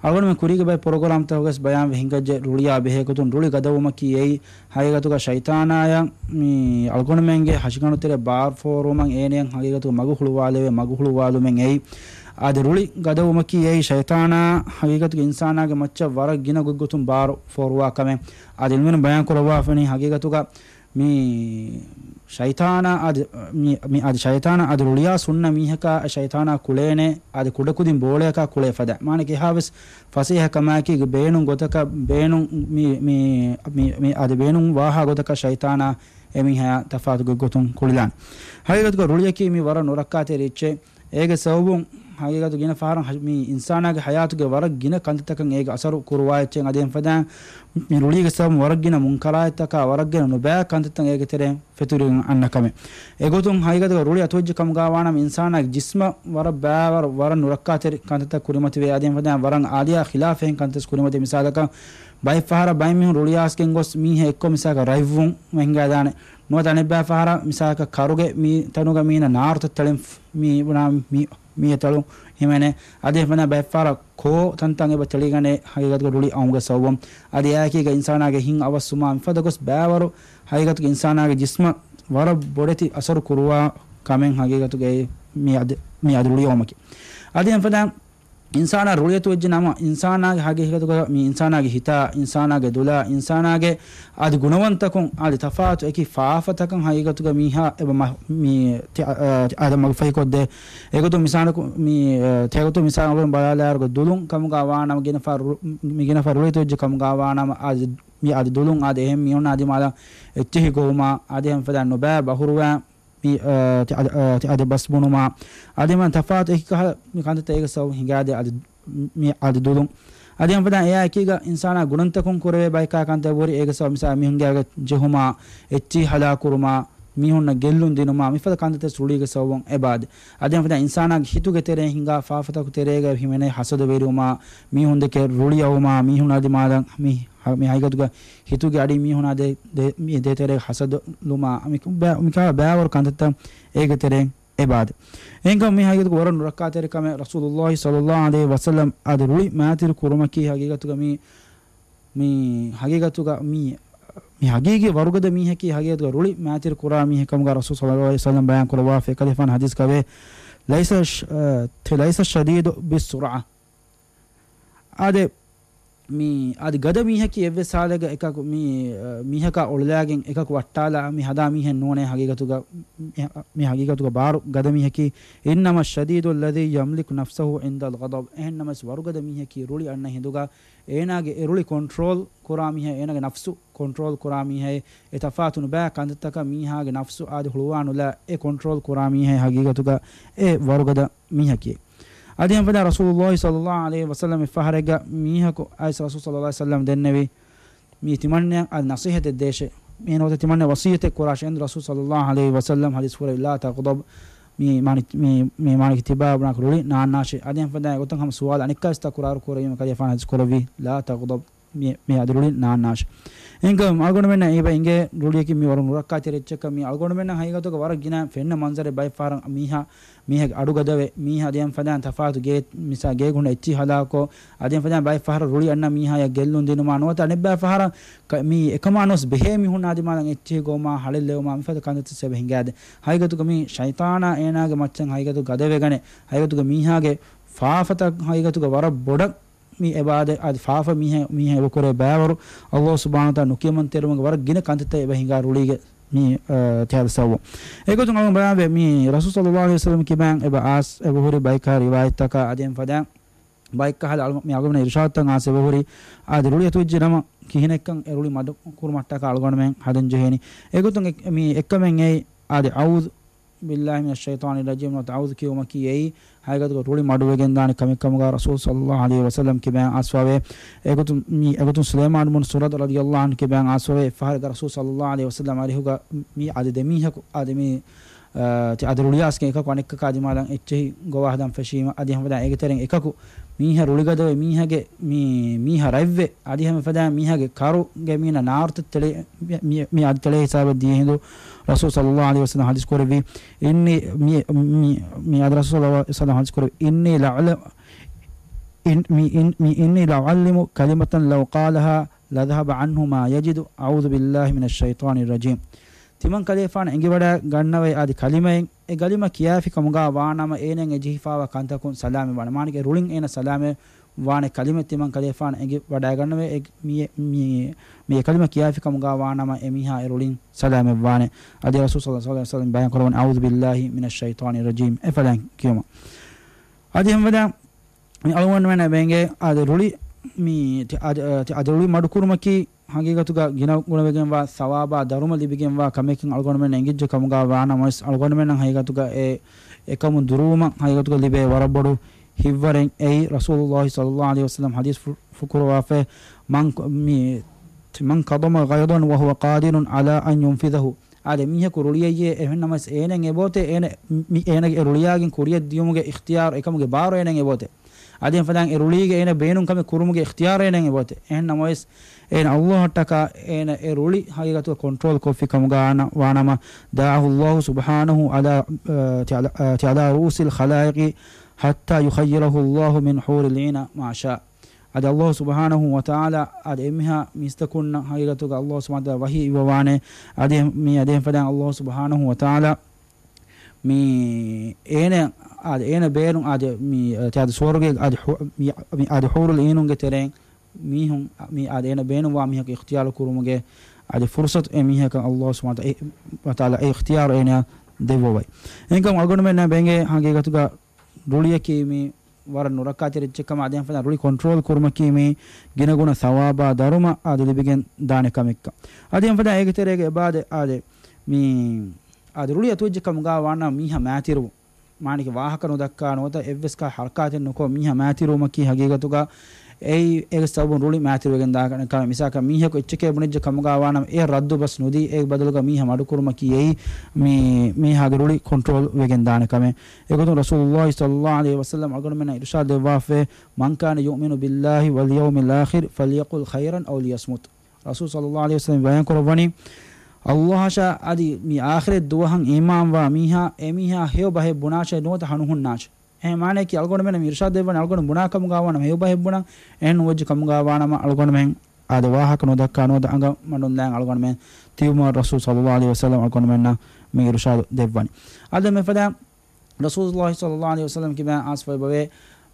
އަޅުގަނޑުމެން ކުރީގެ ބައެއް ޕްރޮގްރާމްތަކުގަސް ބަޔާންވެ ހިނގައްޖެ ރުޅިއާ ބެހޭ ގޮތުން ރުޅި ގަދަވުމަކީ އެއީ ހަގީގަތުގަ ޝައިޠާނާޔަށް މި އަޅުގަނޑުމެންގެ ހަށިގަނޑު ތެރެ ބާރު ފޯރުވުމަށް އޭނަޔަށް ހަގީގަތުގަ މަގު ހުޅުވާލެވޭ މަގު ހުޅުވާލުމެއް އެއީ. އާދެ ރުޅި ގަދަވުމަކީ އެއީ ޝައިޠާނާ ހަގީގަތުގަ އިންސާނާގެ މައްޗަށް ވަރަށް ގިނަ ގޮތްގޮތުން ބާރު ފޯރުވާ ކަމެއް. އާދެ އިލްމުވެރިން ބަޔާން ކުރައްވާފަނީ ހަގީގަތުގަ މި ޝައިޠާނާ އަދި، މި، މި އަދި ޝައިޠާނާ އަދި ރުޅިއާ ސުންނަ މީހަކާ އެ ޝައިޠާނާ ކުޅޭނެ އަދި ކުޑަކުދިން ބޯޅަޔަކާ ކުޅޭ ފަދަ. މާނަ ކިހާވެސް ފަސޭހަ ކަމާއެކީ ބޭނުން ގޮތަކަށް ބޭނުން މި، މި، މި، މި އަދި ބޭނުން ވާހާ ގޮތަކަށް ޝައިޠާނާ އެ މީހާ ތަފާތު ގޮތްގޮތުން ކުޅިލާނެ. ހަގީގަތުގަ ރުޅިއަކީ މި ވަރަށް ނުރައްކާތެރި އެއްޗެއް. އޭގެ ސަބަބުން ހަގީގަތު ގިނަ ފަހަރަށް ހަ-، މި އިންސާނާގެ ހަޔާތުގެ ވަރަށް ގިނަ ކަންތައްތަކަށް އޭގެ އަސަރު ކުރުވާ އެއްޗެއް. އަދި އެފަދައިން މި ރުޅީގެ ސަބަބުން ވަރަށް ގިނަ މުންކަރާތްތަކާ ވަރަށް ގިނަ ނުބައި ކަންތައްތައް އޭގެ ތެރެއިން ފެތުރިގެން އަންނަ ކަމެއް. އެގޮތުން ހަގީގަތުގަ ރުޅި އަތުވެއްޖެ ކަމުގަ ވާނަމަ އިންސާނާގެ ޖިސްމަށް ވަރަށް ބައިވަރު ވަރަށް ނުރައްކާތެރި ކަންތައްތައް ކުރިމަތިވޭ. އަދި އެފަދައިން ވަރަށް އާދަޔާ ޚިލާފެއް ކަންތައް ކުރިމަތި. މިސާލަކަށް ބައެއް ފަހަރަށް ބައެއް މީހުން ރުޅިއައިސްގެން ގޮސް މީހެއް އެއްކޮށް މިސާލަކަށް ރަތްވުން ހިނގާދާނެ. ނުވަތަ އަނެއްބައި ފަހަރަށް މިސާލަކަށް ކަރުގެ މި ތަނުގަ މީނަ ނާރުތައް ތެޅެން މި ބުނާ މި، މި ތެޅުން ހިމެނޭ. އަދި އެފަދަ ބައެއް ފަހަރަށް ކޯ ތަންތަން އެބަ ތެޅިގަނެ ހަގީގަތުގަ ރުޅި އައުމުގެ ސަބަބުން. އަދި އެއާއެކީގަ އިންސާނާގެ ހިތް އަވަސްވުމާ މިފަދަ ގޮސް ބައިވަރު ހަގީގަތުގަ އިންސާނާގެ ޖިސްމަށް ވަރަށް ބޮޑެތި އަސަރު ކުރުވާ ކަމެއް ހަގީގަތުގައި މި އަދި، މި އަދި ރުޅި އައުމަކީ. އަދި އެފަދަ އިންސާނާ ރުޅިއަތުވެއްޖެ ނަމަ، އިންސާނާގެ ހަގީގަތުގަ މި އިންސާނާގެ ހިތާ، އިންސާނާގެ ދުލާ، އިންސާނާގެ އަދި ގުނަވަންތަކުން އަދި ތަފާތު އެކި ފާފަތަކަށް ހަގީގަތުގަ މީހާ އެބަ މަ-، މި ތި-، އަ، އަ، އަދަ މަގުފަހިކޮށްދޭ. އެގޮތުން މިސާލަކު، މި، އަ، ތިޔަގޮތުން މިސާލު ބަލާލާއިރުގަ ދުލުން ކަމުގަ ވާނަމަ ގިނަ ފަހަރު ރު-، މި ގިނަ ފަހަރު ރުޅިއަތުވެއްޖެ ކަމުގަ ވާނަމަ އަދި މި އަދި ދުލުން އަދި އެހެން މީހުންނާ ދިމާލަށް އެއްޗެހި ގޮވުމާ އަދި އެހެން ފަދަ ނުބައި ބަހުރުވާ މި، އަ، ތި-، އަދި، އަ، ތި-، އަދި ބަސް ބުނުމާ، އަދި މަ ތަފާތު އެކި ކަހަލަ މި ކަންތައްތައް އޭގެ ސަބަބުން ހިނގާދޭ އަދި މި އަދި ދުލުން. އަދި އެފަދަ އެއާ އެކީގަ އިންސާނާ ގުނަންތަކުން ކުރެވޭ ބައިކާ ކަންތައް ވުރި އޭގެ ސަބަބު މިސާ މީހުންގެ އަގަށް ޖެހުމާ، އެއްޗިހި ހަލާކުރުމާ، މީހުންނަށް ގެއްލުން ދިނުމާ، މިފަދަ ކަންތައްތައް ރުޅީގެ ސަބަބުން އެބާދެ. އަދި އެފަދަ އިންސާނާގެ ހިތުގެ ތެރޭ ހިނގާ ފާފަތަކު ތެރޭގަ ހިމެނޭ ހަސަދަވެރިވުމާ، މީހުން ދެކެ ރުޅިއައުމާ، މީހުން އަދި މާލަ މި ހަ-، މި ހަގީގަތުގަ ހިތުގެ އަޑި މީހުނާ ދޭ، ދޭ، މި ދޭތެރޭ ހަސަދުލުމާ، މި ބަ-، މިކާ ބައިވަރު ކަންތައްތައް އޭގެ ތެރެއިން އެބާދެ. އެހެންކަމުން މި ހަގީގަތުގަ ވަރަށް ނުރައްކާތެރި ކަމެއް ރަސޫލުﷲ ޞައްލަﷲ ޢަލައިހި ވަސައްލަމް އަދި ރުޅި މައިތިރި ކުރުމަކީ ހަގީގަތުގަ މި، މި ހަގީގަތުގަ މި، މި ހަގީގީ ވަރުގަދަ މީހަކީ ހަގީގަތުގަ ރުޅި މައިތިރި ކުރާ މީހެއް ކަމުގަ ރަސޫލު ޞައްލަﷲ ޢަލައިހި ވަސައްލަމް ބަޔާން ކުރައްވާފަ ކަލޭފާނު ހަދީސް ކަވޭ، ލައިސަ ޝް-، އަ، ތި-، ލައިސަ ޝަދީދު ބިއްސުރަޢަ. އާދެ، މި އަދި ގަދަ މީހަކީ އެއްވެސް ހާލެއްގަ އެކަކު މި، އަ، މީހަކާ އޮޅުލާގެން އެކަކު ވައްޓާލާ މި ހަދާ މީހެއް ނޫނޭ ހަގީގަތުގަ، މި، މި ހަގީގަތުގަ ބާރު ގަދަ މީހަކީ. إنما الشديد الذي يملك نفسه عند الغضب. އެހެންނަމަވެސް ވަރުގަދަ މީހަކީ ރުޅި އަންނަ ހިނދުގަ އޭނާގެ އެ ރުޅި ކޮންޓްރޯލް ކުރާ މީހެއް، އޭނާގެ ނަފްސު ކޮންޓްރޯލް ކުރާ މީހެއް، އެ ތަފާތު ނުބައި ކަންތައްތަކަށް މީހާގެ ނަފްސު އާދެ ހުޅުވާނުލާ އެ ކޮންޓްރޯލް ކުރާ މީހެއް ހަގީގަތުގަ އެ ވަރުގަދަ މީހަކީ. އަދި އެހެންފަދަ ރަސޫލުﷲ ޞައްލަﷲ ޢަލައިހި ވަސައްލަމް އެއްފަހަރެއްގަ މީހަކު އައިސް ރަސޫލު ޞައްލަﷲ ޢަލައިހި ވަސައްލަމް ދެންނެވި މި ތިމަންނައަށް އަދި ނަޞޭޙަތެއް ދޭށޭ. މި ނުވަތަ ތިމަންނަ ވަޞިއްޔަތެއް ކުރާށޭ. އެން ރަސޫލު ޞައްލަﷲ ޢަލައިހި ވަސައްލަމް ޙަދީޘް ކުރެއްވި لا تغضب. މި މާނި، މި، މި މާނި ތިބާ ބުނާކަށް ރުޅި ނާންނާށޭ. އަދި އެހެންފަދަ އެގޮތަށް ހަމަ ސުވާލު އަނެއްކާވެސް ތަކުރާރު ކުރެވީމަ ކަލޭފާނު ޙަދީޘް ކުރެއްވި لا تغضب. މި، މި އަދި ރުޅި ނާންނާށޭ. އެހެންކަމުން އަޅުގަނޑުމެންނަށް އެބަ އިނގޭ ރުޅިއަކީ މި ވަރަށް ނުރައްކާތެރި އެއްޗަކަށް. މި އަޅުގަނޑުމެންނަށް ހަގީގަތުގަ ވަރަށް ގިނަ ފެންނަ މަންޒަރެއް ބައެއް ފަހަރަށް މީހާ، މީހެއްގެ އަޑު ގަދަވެ، މީހާ އަދި އެހެން ފަދައިން ތަފާތު ގޭ، މިސާ ގޭގުނޑަ އެއްޗިހި ހަލާކު، އަދި އެހެން ފަދައިން ބައެއް ފަހަރަށް ރުޅި އަންނަ މީހާޔަށް ގެއްލުން ދިނުމާ ނުވަތަ އަނެއްބައި ފަހަރަށް ކަ-، މި އެކަމާ ނުވެސް ބެހޭ މީހުންނާ ދިމާލަށް އެއްޗިހި ގޮވުމާ ހަޅޭއްލެވުމާ މިފަދަ ކަންތައްތައް އެބަ ހިނގާދޭ. ހަގީގަތުގަ މި ޝައިޠާނާ އޭނާގެ މައްޗަށް ހަގީގަތު ގަދަވެގަނެ، ހަގީގަތުގަ މީހާގެ ފާފަތައް ހަގީގަތުގަ ވަރަށް ބޮޑަށް މި އެބާދެ، އަދި ފާފަ މީހެއް، މީހެއް އެބަ ކުރޭ ބައިވަރު، ﷲ ސުބްޙާނަހޫ ވަތަޢާލާ ނުކިޔަމަންތެރިވުމުގެ ވަރަށް ގިނަ ކަންތައްތައް އެބަ ހިނގާ ރުޅީގެ މި، އަ، ތިހާދަ ސަބަބުން. އެގޮތުން އަޅުގަނޑު ބަޔާންވޭ، މި ރަސޫލު ޞައްލަﷲ ޢަލައިހި ވަސައްލަމް ކިބައިން އެބަ އާސް، އެބަ ހުރި ބައިކާ ރިވާޔަތްތަކާ އަދި އެހެން ފަދައިން ބައެއްކަހަލަ އަޅު-، މި އަޅުގަނޑު އިރުޝާދުތައް އާސް އެބަ ހުރި، އަދި ރުޅި އަތުވެއްޖެ ނަމަ ކިހިނެއްކަން އެ ރުޅި މަޑު ކުރުމަށްޓަކާ އަޅުގަނޑުމެން ހަދަން ޖެހޭނީ. އެގޮތުން އެ-، މި އެއްކަމެއް އެއީ، އާދެ، أعوذ بالله من الشيطان الرجيم ނުވަތަ އައޫޛު ކިޔުމަކީ އެއީ، ހަގީގަތުގަ ރުޅި މަޑުވެގެންދާނެ ކަމެއް ކަމުގަ ރަސޫލު ޞައްލަﷲ ޢަލައިހި ވަސައްލަމް ކިބައިން އައިސްފަވޭ. އެގޮތުން މި، އެގޮތުން ސުލައިމާނު ބުނު ސުރަދު ރަޟިޔަﷲ ޢަންހު ކިބައިން އައިސްފަވޭ. އެއްފަހަރެއްގަ ރަސޫލު ޞައްލަﷲ ޢަލައިހި ވަސައްލަމް އަރިހުގަ މި އަދި ދެމީހަކު އާދެ މި އާ، ތި އަދި ރުޅިއާސްގެ އެކަކު އަނެއްކަކާ ދިމާލަށް އެއްޗެހި ގޮވާ ހަދަން ފެށީމަ، އަދި ހަމަ ފަދައިން އޭގެ ތެރެއިން އެކަކު މީހާ ރުޅިގަދަވެ މީހާގެ މީ، މީހާ ރަތްވެ، އަދި ހަމަ ފަދައިން މީހާގެ ކަރުގެ މީނަ ނާރުތައް ތެޅޭ، މި، މި، މި އަދި ތެޅޭ ހިސާބަށް ދިޔަ ހިނދު ރަސޫލު ޞައްލައްލާހު ޢަލައިހި ވަސައްލަމަ ޙަދީޘް ކުރެއްވީ، އިންނީ، މި، މި، މި އަދި ރަސޫލު ޞައްލައްލާހު ޢަލައިހި ވަސައްލަމަ ޙަދީޘް ކުރެއްވީ، އިންނީ ލަޢަލަ، އިން، މި، އިން، މި، އިންނީ ލައުޢައްލިމު ކަލިމަތަން ލައު ޤާލަހާ ލަޛަހަބަ ޢަންހު މާ ޔަޖިދު، އަޢޫޛު ބިﷲ މިނައްޝައިޠާނިއްރަޖީމް. ތިމަން ކަލޭފާނަށް އެނގިވަޑައި ގަންނަވައި އަދި ކަލިމައެއް، އެ ކަލިމަ ކިޔާފި ކަމުގާ ވާނަމަ އޭނައަށް އެ ޖެހިފާވާ ކަންތަކުން ސަލާމަތް ވާނެ. މާނައަކީ ރުޅިން އޭނަ ސަލާމަތް ވާނެ ކަލިމަ ތިމަން ކަލޭފާނަށް އެނގިވަޑައިގަންނަވައި އެ، މި، މި، މި އެ ކަލިމަ ކިޔާފި ކަމުގާ ވާނަމަ އެ މީހާ އެ ރުޅިން ސަލާމަތް ވާނެ. އަދި ރަސޫލު ޞައްލައްލާހު ޢަލައިހި ވަސައްލަމަ ބަޔާން ކުރައްވަނީ، އަޢޫޛު ބިﷲ މިނައްޝައިޠާނިއްރަޖީމް އެ ފަދައިން ކިޔުމަށް. އަދި ހަމަ ފަދައިން މި އަޅުގަނޑުމެންނަށް ބޭނގޭ އަދި ރުޅި މި ތި އަދި، ތި އަދި ރުޅި މަޑުކުރުމަކީ ހަގީގަތުގަ ގިނަ ގުނަވެގެންވާ ސަވާބާ ދަރުމަ ލިބިގެންވާ ކަމެއްކަން އަޅުގަނޑުމެން އެނގިއްޖެ ކަމުގާ ވާނަމަވެސް، އަޅުގަނޑުމެންނަށް ހަގީގަތުގަ އެ، އެކަމުން ދުރުވުމަށް ހަގީގަތުގަ ލިބޭ ވަރަށް ބޮޑު ހިތްވަރެއް. އެއީ ރަސޫލުﷲ ޞައްލައްލާހު ޢަލައިހި ވަސައްލަމަ ޙަދީޘް ފު، ފު ކުރަވާފައި، މަން، މި، މަން ކަޟަމަ ޣައިޟަން ވަހުވަ ޤާދިރުން ޢަލާ އަން ޔުންފިޛަހު. އާދެ، މީހަކު ރުޅިއައްޔޭ އެހެންނަމަވެސް އޭނައަށް އެބައޮތޭ، އޭނަ، މި، އޭނަގެ އެ ރުޅިއާގެން ކުރިއަށް ދިޔުމުގެ އިޚްތިޔާރު އެކަމުގެ ބާރު އޭނައަށް އެބައޮތޭ. އަދި ފަދައިން އެ ރުޅީގެ އޭނަ ބޭނުން ކަމެއް ކުރުމުގެ އިޚްތިޔާރު އޭނައަށް އެބައޮތޭ. އެހެން ނަމަވެސް، އޭނަ ﷲ އަށްޓަކާ އޭނަ އެ ރުޅި ހަގީގަތުގަ ކޮންޓްރޯލް ކޮށްފި ކަމުގަ ވާނަ، ވާނަމަ، دعاه الله سبحانه على، އަ، على، އަ، على رؤوس الخلائق حتى يخيره الله من حور العين ما شاء. އަދި ﷲ ސުބްޙާނަހޫ ވަތަޢާލާ އަދި އެންމެހާ މީސްތަކުންނަށް ހަގީގަތުގަ ﷲ ސުބްޙާނަހޫ ވަތަޢާލާ ވަޙީ އިއްވަވާނެ. އަދި މި އަދި ފަދައިން ﷲ ސުބްޙާނަހޫ ވަތަޢާލާ މި އޭނަ، އާދެ، އޭނަ ބޭނުން، އާދެ، މި، އާދެ، ސުވަރުގެ، އާދެ، ހު-، މި، މި، އާދެ، ޙޫރުލް ޢީނުންގެ ތެރެއިން މީހުން، މި، އާދެ، އޭނަ ބޭނުންވާ މީހަކު އިޚްތިޔާރު ކުރުމުގެ، އާދެ، ފުރުޞަތު އެ މީހަކަށް ﷲ ސުބްޙާނަހޫ ވަތަޢާލާ އެ އިޚްތިޔާރު އޭނަޔަށް ދެއްވަވައި. އެހެންކަމުން އަޅުގަނޑުމެންނަށް ބޭނގޭ ހަގީގަތުގަ ރުޅިއަކީ މި ވަރަށް ނުރައްކާތެރި އެއްޗެއް ކަމަށް، އާދެ، އެހެން ފަދައިން ރުޅި ކޮންޓްރޯލް ކުރުމަކީ މި ގިނަގުނަ ސަވާބާ ދަރުމަ އާދެ ލިބިގެން ދާނެ ކަމެއްކަން. އާދެ، އެހެން ފަދައިން އޭގެ ތެރޭގަ އެބައާދެ، އާދެ، މި އާދެ، ރުޅި އަތުވެއްޖެ ކަމުގަ ވާނަމަ މީހާ މާތިރުވުން. މާނައަކީ ވާހަކަ ނުދައްކާ ނުވަތަ އެއްވެސް ކަހަލަ ހަރަކާތެއް ނުކޮށް މީހާ މާތިރުވުމަކީ ހަގީގަތުގަ އެއީ އޭގެ ސަބަބުން ރުޅި މާތިރިވެގެން ދާނެ ކަމެއް. މިސާލަކަށް މީހަކު އެއްޗެކޭ ބުނެއްޖެ ކަމުގަ ވާނަމަ އެ ރައްދު ބަސް ނުދީ އޭގެ ބަދަލުގަ މީހާ މަޑުކުރުމަކީ އެއީ މި، މީހާގެ ރުޅި ކޮންޓްރޯލް ވެގެން ދާނެ ކަމެއް. އެގޮތުން ރަސޫލުﷲ ޞައްލައްލާހު ޢަލައިހި ވަސައްލަމަ އަޅުގަނޑުމެންނަށް އިރުޝާދު ދެއްވާފައި، من كان يؤمن بالله واليوم الآخر فليقل خيرا أو ليصمت. ރަސޫލު ޞައްލައްލާހު ޢަލައިހި ވަސައްލަމަ ބަޔާން ކުރައްވަނީ، ﷲ އަށާ އަދި މި އާޚިރަތް ދުވަހަށް އީމާންވާ މީހާ، އެ މީހާ ހެޔޮ ބަހެއް ބުނާށޭ ނުވަތަ ހަނުހުންނާށޭ. އެހެން މާނައަކީ އަޅުގަނޑުމެންނަށް މި އިރުޝާދު ދެއްވަނީ އަޅުގަނޑު ބުނާ ކަމުގަ ވާނަމަ ހެޔޮ ބަހެއް ބުނަން، އެހެން ނުވެއްޖެ ކަމުގަ ވާނަމަ އަޅުގަނޑުމެން އާދެ ވާހަކަ ނުދައްކާ ނުވަތަ އަނގަ މަޑުން ދާން އަޅުގަނޑުމެން ތިބުމަށް ރަސޫލު ޞައްލައްލާހު ޢަލައިހި ވަސައްލަމަ އަޅުގަނޑުމެންނަށް މި އިރުޝާދު ދެއްވަނީ. އާދެ މިފަދަ ރަސޫލުﷲ ޞައްލައްލާހު ޢަލައިހި ވަސައްލަމަ ކިބައިން އާސްފަ އެބަވޭ،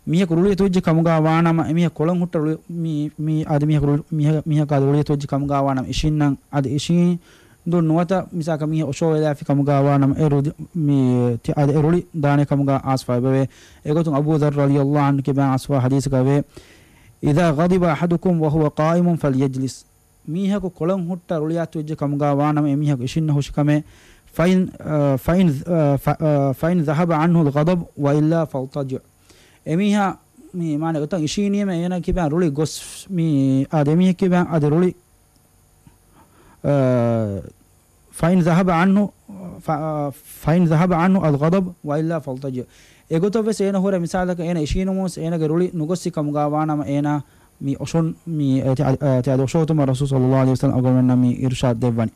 މީހަކު ރުޅިއަތުވެއްޖެ ކަމުގަ ވާނަމަ، އެމީހަކު ކޮޅަން ހުއްޓަ ރުޅި، މީ، މީ އާދެ މީހަކު ރުޅި، މީހަ، މީހަކު އާދެ ރުޅިއަތުވެއްޖެ ކަމުގަ ވާނަމަ އިށީންނަން، އަދި އިށީނދުން ނުވަތަ މިސާލަކަށް މީހަކު އޮށޯވެލާފި ކަމުގަ ވާނަމަ އެ ރުދި، މީ، ތި، އާދެ އެ ރުޅި ދާނެ ކަމުގަ އާސްފަ އެބަވޭ. އެގޮތުން އަބޫ ޛައްރު ރަޟިޔަﷲ ޢަންހު ކިބައިން އާސްފަ ޙަދީޘަކަށް ވޭ، إذا غضب أحدكم وهو قائم فليجلس. މީހަކު ކޮޅަން ހުއްޓަ ރުޅިއަތުވެއްޖެ ކަމުގަ ވާނަމަ އެމީހަކު އިށީންނަ ހުށިކަމެއް، فإن، އަ، فإن، އަ، ފަ، އަ، فإن ذهب عنه الغضب وإلا فاضطجع. އެމީހާ މި މާނަ އޮތަށް އިށީނީމަ އޭނަ ކިބައިން ރުޅި ގޮސް މި އާދެ އެމީހެއް ކިބައިން އާދެ ރުޅި، އަ، فإن ذهب عنه، ف، އަ، فإن ذهب عنه الغضب وإلا فاضطجع. އެގޮތަށް ވެސް އޭނަ ހުރެ މިސާލަކަށް އޭނަ އިށީނުމުން ވެސް އޭނަގެ ރުޅި ނުގޮއްސި ކަމުގަ ވާނަމަ އޭނާ މި އޮށޯ، މި އެތި، އަ، އަ، އޮށޯތުމަށް ރަސޫލު ޞައްލައްލާހު ޢަލައިހި ވަސައްލަމަ އަޅުގަނޑުމެންނަށް މި އިރުޝާދު ދެއްވަނީ.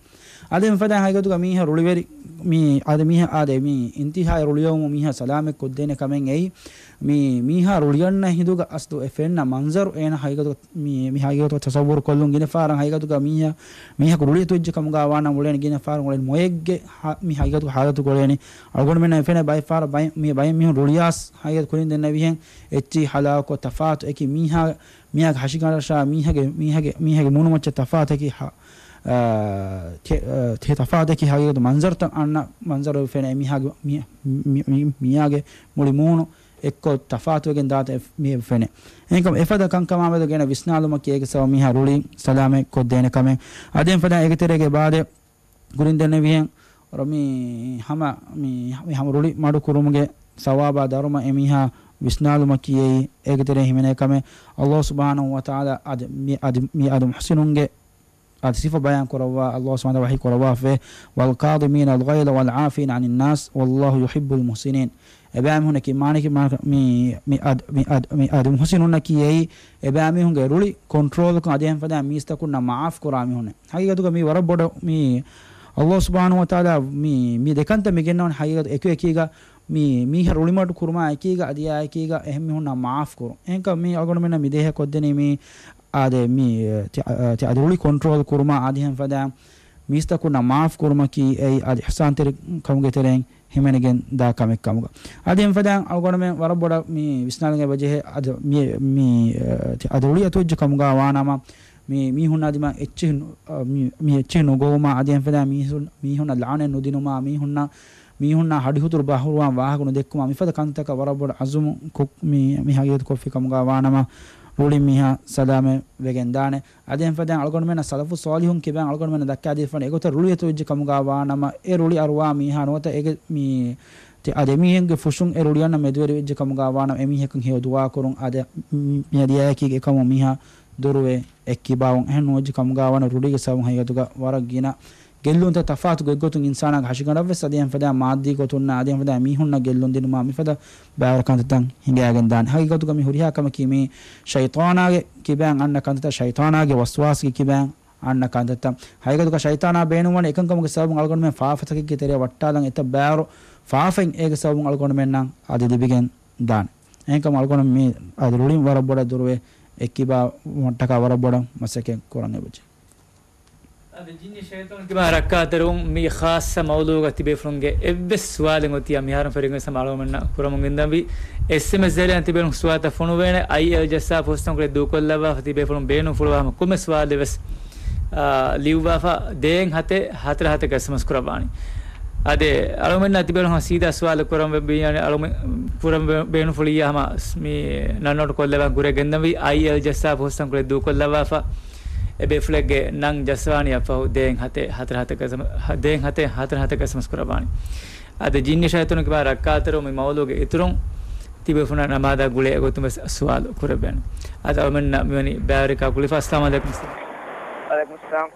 އާދެ މިފަދައިން ހަގީގަތުގަ މީހާ ރުޅިވެރި، މި އާދެ މީހާ އާދެ މި އިންތިހާއަށް ރުޅިއައުމުން މީހާ ސަލާމަތް ކޮށްދޭނެ ކަމެއް އެއީ، މި މީހާ ރުޅިއަންނަ ހިނދުގަ އަސްލު އެ ފެންނަ މަންޒަރު އޭނަ ހަގީގަތު މި، މި ހަގީގަތު ތަޞައްވުރު ކޮށްލުން ގިނަ ފަހަރަށް ހަގީގަތުގަ މީހާ، މީހަކު ރުޅިއަތުވެއްޖެ ކަމުގަ ވާނަމަ އުޅޭނެ ގިނަ ފަހަރު އުޅޭނެ މޮޔެއްގެ ހާ، މި ހަގީގަތުގަ ހާލަތު ގުޅޭނެ. އަޅުގަނޑުމެންނަށް ފެނޭ ބައެއް ފަހަރަށް ބައެއް، މި ބައެއް މީހުން ރުޅިއާސް ހަގީގަތު ކުރިން ދެންނެވިހެން އެއްޗިހި ހަލާކު ތަފާތު އެކި މީހާ، މީހާގެ ހަށިގަނޑަށާ މީހާގެ، މީހާގެ، މީހާގެ މޫނުމައްޗަށް ތަފާތެކި ހަ، އާ، ތެ، އާ، ތެ ތަފާތެކި ހަގީގަތު މަންޒަރުތައް އަންނަ މަންޒަރު ފެނޭ މީހާގެ، މީ، މި، މި، މީހާގެ މުޅި މޫނު އެއްކޮށް ތަފާތުވެގެން ދާތަ މި ފެނޭ. އެހެންކަމުން އެފަދަ ކަންކަމާމެދު ގެނަ ވިސްނާލުމަކީ އޭގެ ސަބަބު މީހާ ރުޅި ސަލާމަތް ކޮށްދޭނެ ކަމެއް. އަދި އެފަދަ އޭގެ ތެރޭގެ ބާދެ ކުރިން ދެންނެވިހެން މި ހަމަ، މި، މި ހަމަ ރުޅި މަޑު ކުރުމުގެ ސަވާބާ ދަރުމަ އެމީހާ ވިސްނާލުމަކީ އެއީ އޭގެ ތެރޭ ހިމެނޭ ކަމެއް. ﷲ ސުބްޙާނަހޫ ވަތަޢާލާ އަދި މި، އަދި މި، އަދި މުޙްސިނުންގެ އަދި ސިފަ ބަޔާން ކުރައްވާ، އައްލާހު ސުބްޙާނަހު ވަތަޢާލާ ވަޙީ ކުރައްވާފައި، "والكاظمين الغيظ والعافين عن الناس والله يحب المحسنين." އެބައިމީހުންނަކީ މާނައަކީ މާ-، މި، މި އަދް-، މި އަދް-، މި އަދި މުޙްސިނުންނަކީ އެއީ އެބައިމީހުންގެ ރުޅި ކޮންޓްރޯލްކޮށް އަދި އެހެން ފަދައިން މީސްތަކުންނަށް މަޢާފް ކުރާ މީހުންނެއް. ހަގީގަތުގަ މީ ވަރަށް ބޮޑަށް މީ އައްލާހު ސުބްޙާނަހު ވަތަޢާލާ މީ، މި ދެކަންތައް މި ގެންނަވަން ހަގީގަތު އެކު އެކީގަ މީ މީހާ ރުޅިމަޑު ކުރުމާ އެކީގަ އަދި އާ އެކީގަ އެހެން މީހުންނަށް މަޢާފް ކުރުން. އެހެންކަމުން މީ އަޅުގަނޑުމެންނަށް މި ދޭހަ ކޮށްދެނީ މީ އާދެ މީ ތި-، ތި-، އަދި ރުޅި ކޮންޓްރޯލް ކުރުމާ އަދި އެހެން ފަދައިން މީސްތަކުންނަށް މަޢާފް ކުރުމަކީ އެއީ އަދި އިޙްސާންތެރިކަމުގެ ތެރެއިން ހިމެނިގެން ދާ ކަމެއް ކަމުގަ. އަދި އެހެން ފަދައިން އަޅުގަނޑުމެން ވަރަށް ބޮޑަށް މި ވިސްނާލަން އެބަ ޖެހޭ އަދި މި، މި، އަދި ރުޅި އަތުވެއްޖެ ކަމުގަ ވާނަމަ، މި މީހުންނާ ދިމާ އެއްޗެހި ނު-، މި، މި އެއްޗެހި ނުގޮވުމާ އަދި އެހެން ފަދައިން މީހުން، މީހުންނަށް ލަޢުނަތް ނުދިނުމާ، މީހުންނަށް، މީހުންނާ ހަޑިހުތުރު ބަހުރުވާން ވާހަކަ ނުދެއްކުމާ، މިފަދަ ކަންތަކަށް ވަރަށް ބޮޑަށް ޢަޒުމު ކޮށް-، މި، މި ހަގީގަތު ކޮށްފި ކަމުގަ ވާނަމަ، ރުޅިން މީހާ ސަލާމަތް ވެގެން ދާނެ. އަދި އެހެން ފަދައިން އަޅުގަނޑުމެންނަށް ސަލަފު ޞާލިޙުން ކިބައިން އަޅުގަނޑުމެންނަށް ދައްކާދީފަ އެގޮތަށް ރުޅި އަތުވެއްޖެ ކަމުގަ ވާނަމަ، އެ ރުޅި އަރުވާ މީހާ ނުވަތަ އޭގެ މި، ތި-، އަދި އެމީހެއްގެ ފުށުން އެ ރުޅިއަންނަ މެދުވެރިވެއްޖެ ކަމުގަ ވާނަމަ، އެމީހަކުން ހެޔޮ ދުޢާ ކުރުން، އަދި މި އަދި އެކީގެ އެކަމުން މީހާ ދުރުވެ އެއްކިބާވުން. އެހެން ނުވެއްޖެ ކަމުގަ ވާނަމަ ރުޅިގެ ސަބަބުން ހަގީގަތުގަ ވަރަށް ގިނަ ގެއްލުންތައް ތަފާތު ގޮތްގޮތުން އިންސާނާގެ ހަށިގަނޑަށްވެސް އަދި އެހެން ފަދައިން މާއްދީ ގޮތުންނާ އަދި އެހެން ފަދައިން މީހުންނަށް ގެއްލުން ދިނުމާ މިފަދަ ބައިވަރު ކަންތައްތައް ހިނގައިގެން ދާނެ. ހަގީގަތުގަ މި ހުރިހާ ކަމަކީ މީ ޝައިޠާނާގެ ކިބައިން އަންނަ ކަންތައްތައް، ޝައިޠާނާގެ ވަސްވާސްގެ ކިބައިން އަންނަ ކަންތައްތައް. ހަގީގަތުގަ ޝައިޠާނާ ބޭނުންވަނީ އެކަންކަމުގެ ސަބަބުން އަޅުގަނޑުމެން ފާފަތަކެއްގެ ތެރެއަށް ވައްޓާލަން އެތައް ބާރު ފާފައިން އޭގެ ސަބަބުން އަޅުގަނޑުމެންނަށް އަދި ލިބިގެން ދާނެ. އެހެންކަމުން އަޅުގަނޑު މި އަދި ރުޅިން ވަރަށް ބޮޑަށް ދުރުވެ އެއްކިބާވުމަށްޓަކާ ވަރަށް ބޮޑަށް މަސައްކަތް ކުރަން އެބަޖެހޭ. އަދި ޖިންނި ޝައިޠާނު ކިބައިން ރައްކާތެރިވުން މި ޚާއްޞަ މައުޟޫޢުގަ ތިބޭފުޅުންގެ އެއްވެސް ސުވާލެއް އޮތިއްޔާ މިހާރުން ފެށިގެން ވެސް ހަމަ އަޅުގަނޑުމެންނަށް ކުރަމުން ގެންދަންވީ. އެސްއެމްއެސް ޒަރީއާއިން ތިބޭފުޅުން ސުވާލުތައް ފޮނުވޭނެ. އައިއެލް ޖައްސާ ފުރުސަތުކޮޅެއް ދޫކޮށްލައްވާފަ ތިބޭފުޅުން ބޭނުންފުޅުވާ ހަމަ ކޮންމެ ސުވާލެއް ވެސް، އާ، ލިޔުއްވާފަ ދޭއް ހަތެއް ހަތަރު ހަތަކަށް އެސްއެމްއެސް ކުރައްވާނީ. އަދި އަޅުގަނޑުމެންނަށް ތިބޭފުޅުން ސީދާ ސުވާލު ކުރަން ވެ-، ވީ، އަޅުގަނޑު ކުރަން ވެ-، ބޭނުންފުޅިއްޔާ ހަމަ މި ނަން ނޯޓު ކޮށްލައްވާން ކުރިއަށް ގެންދަންވީ. އައިއެލް ޖައްސާ ފުރުސަތުކޮޅެއް ދޫކޮށްލައްވާފަ އެބޭފުޅެއްގެ ނަން ޖައްސަވާނީ އަށްފަހު ދޭއް ހަތެއް ހަތަރު ހަތަކަށް އެސްއެމް-، ހަ-، ދޭއް ހަތެއް ހަތަރު ހަތަކަށް އެސްއެމްއެސް ކުރައްވާނީ. އަދި ޖިންނި ޝައިޠާނު ކިބައިން ރައްކާތެރިވުން މި މައުޟޫޢުގެ އިތުރުން ތިބޭފުޅުންނަށް ނަމާދާ ގުޅޭ ގޮތުން ވެސް ސުވާލު ކުރެއްވޭނެ. އަދި އަޅުގަނޑުމެންނަށް މިވަނީ ބައިވެރިކަން ކުރިފަ. އައްސަލާމު ޢަލައިކުމް. ވަޢަލައިކުމުއްސަލާމް.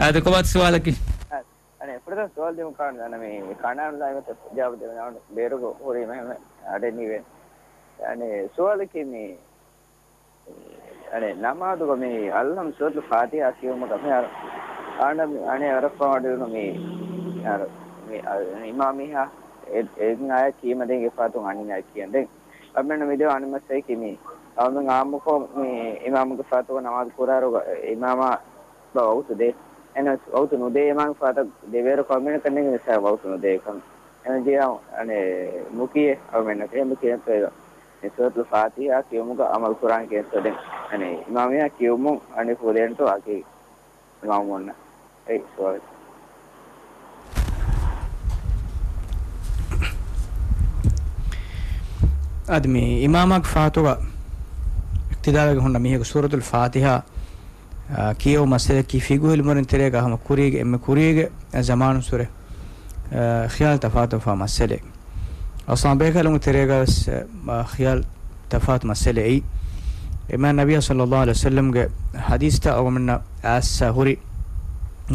އަދި ކޮބާތަ ސުވާލަކީ؟ އަ، އަނެ، ފުރަތަމަ ސުވާލު ދިނުން ކާން ދާނަ މި ކަނާން ލައިވަތަ ޖަވާބު ދެވެން ބޭރުގަ ހުރީމަ އަޑެއް ނިވެ. އަނެ، ސުވާލަކީ މި އަނެ، ނަމާދުގަ މި އަލްހަމް ސޫރަތުލް ފާތިހާ ކިޔުމުގަ މި އަރ-، އާނަ މި އަނެ އަރަފާ ވަޑިވުނު މި އަރ-، މި އަ-، އިމާމީހާ އެ-، އެއް އާޔަތް ކީމަ ދެން އެފާތުން އަނެއް އާޔަތް ކިޔަން ދެން. އަމެން މި ދެވަނަ މައްސައެކީ މި އަމެން އާއްމުކޮށް މި އިމާމުގެ ފާތުގަ ނަމާދު ކުރާރުގަ އިމާމާ ބަ ވަގުތު ދޭ. އެނަސް ވަގުތު ނުދޭ އިމާމުގެ ފާތަށް ދެވޭރު ކޮމެންޓް ކަންނޭނގެ މިސާ ވަގުތު ނުދޭ ކަމެއް. އެންޖީއާ، އަނެ، މުކިޔެ އަޅުމެންނަށް ކިޔަން މި ކިޔަންތޯ މި ސޫރަތުލް ފާތިހާ ކިޔުމުގަ އަމަލު ކުރާން ކިޔަންތޯ ދެން. އަނެ، އިމާމިއްޔާ ކިޔުމުން އަނެ ފުދޭންތޯ އަކީ އިމާމުންނަށް. އެއީ ސުވާލެއް. އަދި މި އިމާމާގެ ފާތުގަ އިޤްތިދާވެގެން ހުންނަ މީހަކު ސޫރަތުލް ފާތިހާ އާ، ކިޔެވު މައްސަލައަކީ ފިޤުހު އިލްމުވެރިން ތެރޭގަ ހަމަ ކުރީގެ، އެންމެ ކުރީގެ ޒަމާނުއްސުރެ، އާ، ޚިޔާލު ތަފާތުވެފާ މައްސަލައެއް. އަސްލު ބޭކަލުންގެ ތެރޭގަ ވެސް، އާ، ޚިޔާލު ތަފާތު މައްސަލައެއް. އެ މާތް ނަބިއްޔާ ޞައްލައްލާހު ޢަލައިހި ވަސައްލަމްގެ ޙަދީޘްތައް އަޅުގަނޑުމެންނަށް އައިސް ހުރި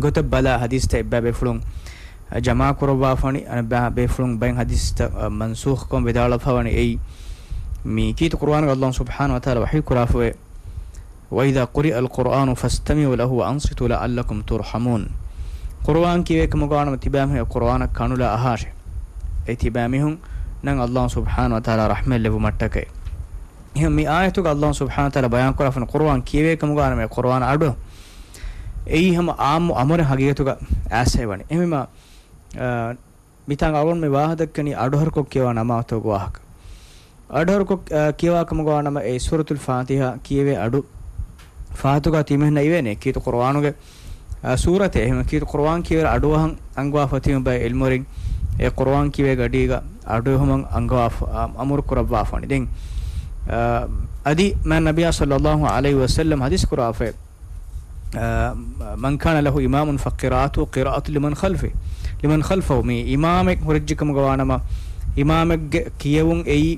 ގޮތަށް ބަލާ ޙަދީޘްތައް އެއްބައި ބޭފުޅުން ޖަމާ ކުރައްވާފަވަނީ، އަނެއް ބައި ބޭފުޅުން ބައެއް ޙަދީޘްތައް، އާ، މަންސޫޚްކޮށް ވިދާޅުވެފަވަނީ އެއީ. މި ކީރިތި ޤުރުއާނުގަ އަލްލާހު ސުބްޙާނަހު ވަތަޢާލާ ވަޙީ ކުރާފަވޭ. وإذا قرئ القرآن فاستمعوا له وأنصتوا لعلكم ترحمون. ޤުރުއާން ކިޔެވޭ ކަމުގަ ވާނަމަ ތިބާމީހުން އެ ޤުރުއާނަށް ކަނުލާ އަހާށޭ. އެ ތިބާމީހުންނަށް އަލްލާހު ސުބްޙާނަހު ވަތަޢާލާ ރަޙްމަތް ލެއްވުމަށްޓަކައި. އެހެން މި އާޔަތުގަ އަލްލާހު ސުބްޙާނަހު ވަތަޢާލާ ބަޔާން ކުރާފަ ވަނީ ޤުރުއާން ކިޔެވޭ ކަމުގަ ވާނަމަ އެ ޤުރުއާން އަޑު. އެއީ ހަމަ އާއްމު އަމުރެއް ހަގީގަތުގަ އައިސް ވަނީ. އެހެންވީމަ، އާ، މިތާނގަ އަޅުގަނޑު މި ވާހަކަ ދައްކަނީ އަޑުއަހަރުކޮށް ކިޔަވާ ނަމާދުގެ ވާހަކަ. އަޑުއަހަރުކޮށް، އާ، ކިޔަވާ ކަމުގަ ވާނަމަ އެ ސޫރަތުލް ފާތިހާ ކިޔެވޭ އަޑު ފާތުގަ ތިމީހުންނަށް އިވޭނެ. ކީރިތި ޤުރުއާނުގެ، އާ، ސޫރަތެއް އެހެން ކީރިތި ޤުރުއާން ކިޔެވޭ އަޑުއަހަން އަންގަވާފަ ތިމި ބައެއް ޢިލްމުވެރިން އެ ޤުރުއާން ކިޔެވޭ ގަޑީގަ އަޑުއެހުމަށް އަންގަވާފަ، އާ، އަމުރު ކުރައްވާފަ ވަނީ. ދެން، އާ، އަދި މާތް ނަބިއްޔާ ޞައްލައްލާހު ޢަލައިހި ވަސައްލަމް ޙަދީޘް ކުރާފަ އާ، من كان له إمام فقراءته قراءة لمن خلفه، لمن خلفه، މި އިމާމެއް ހުރެއްޖެ ކަމުގަ ވާނަމަ، އިމާމެއްގެ ކިޔެވުން އެއީ،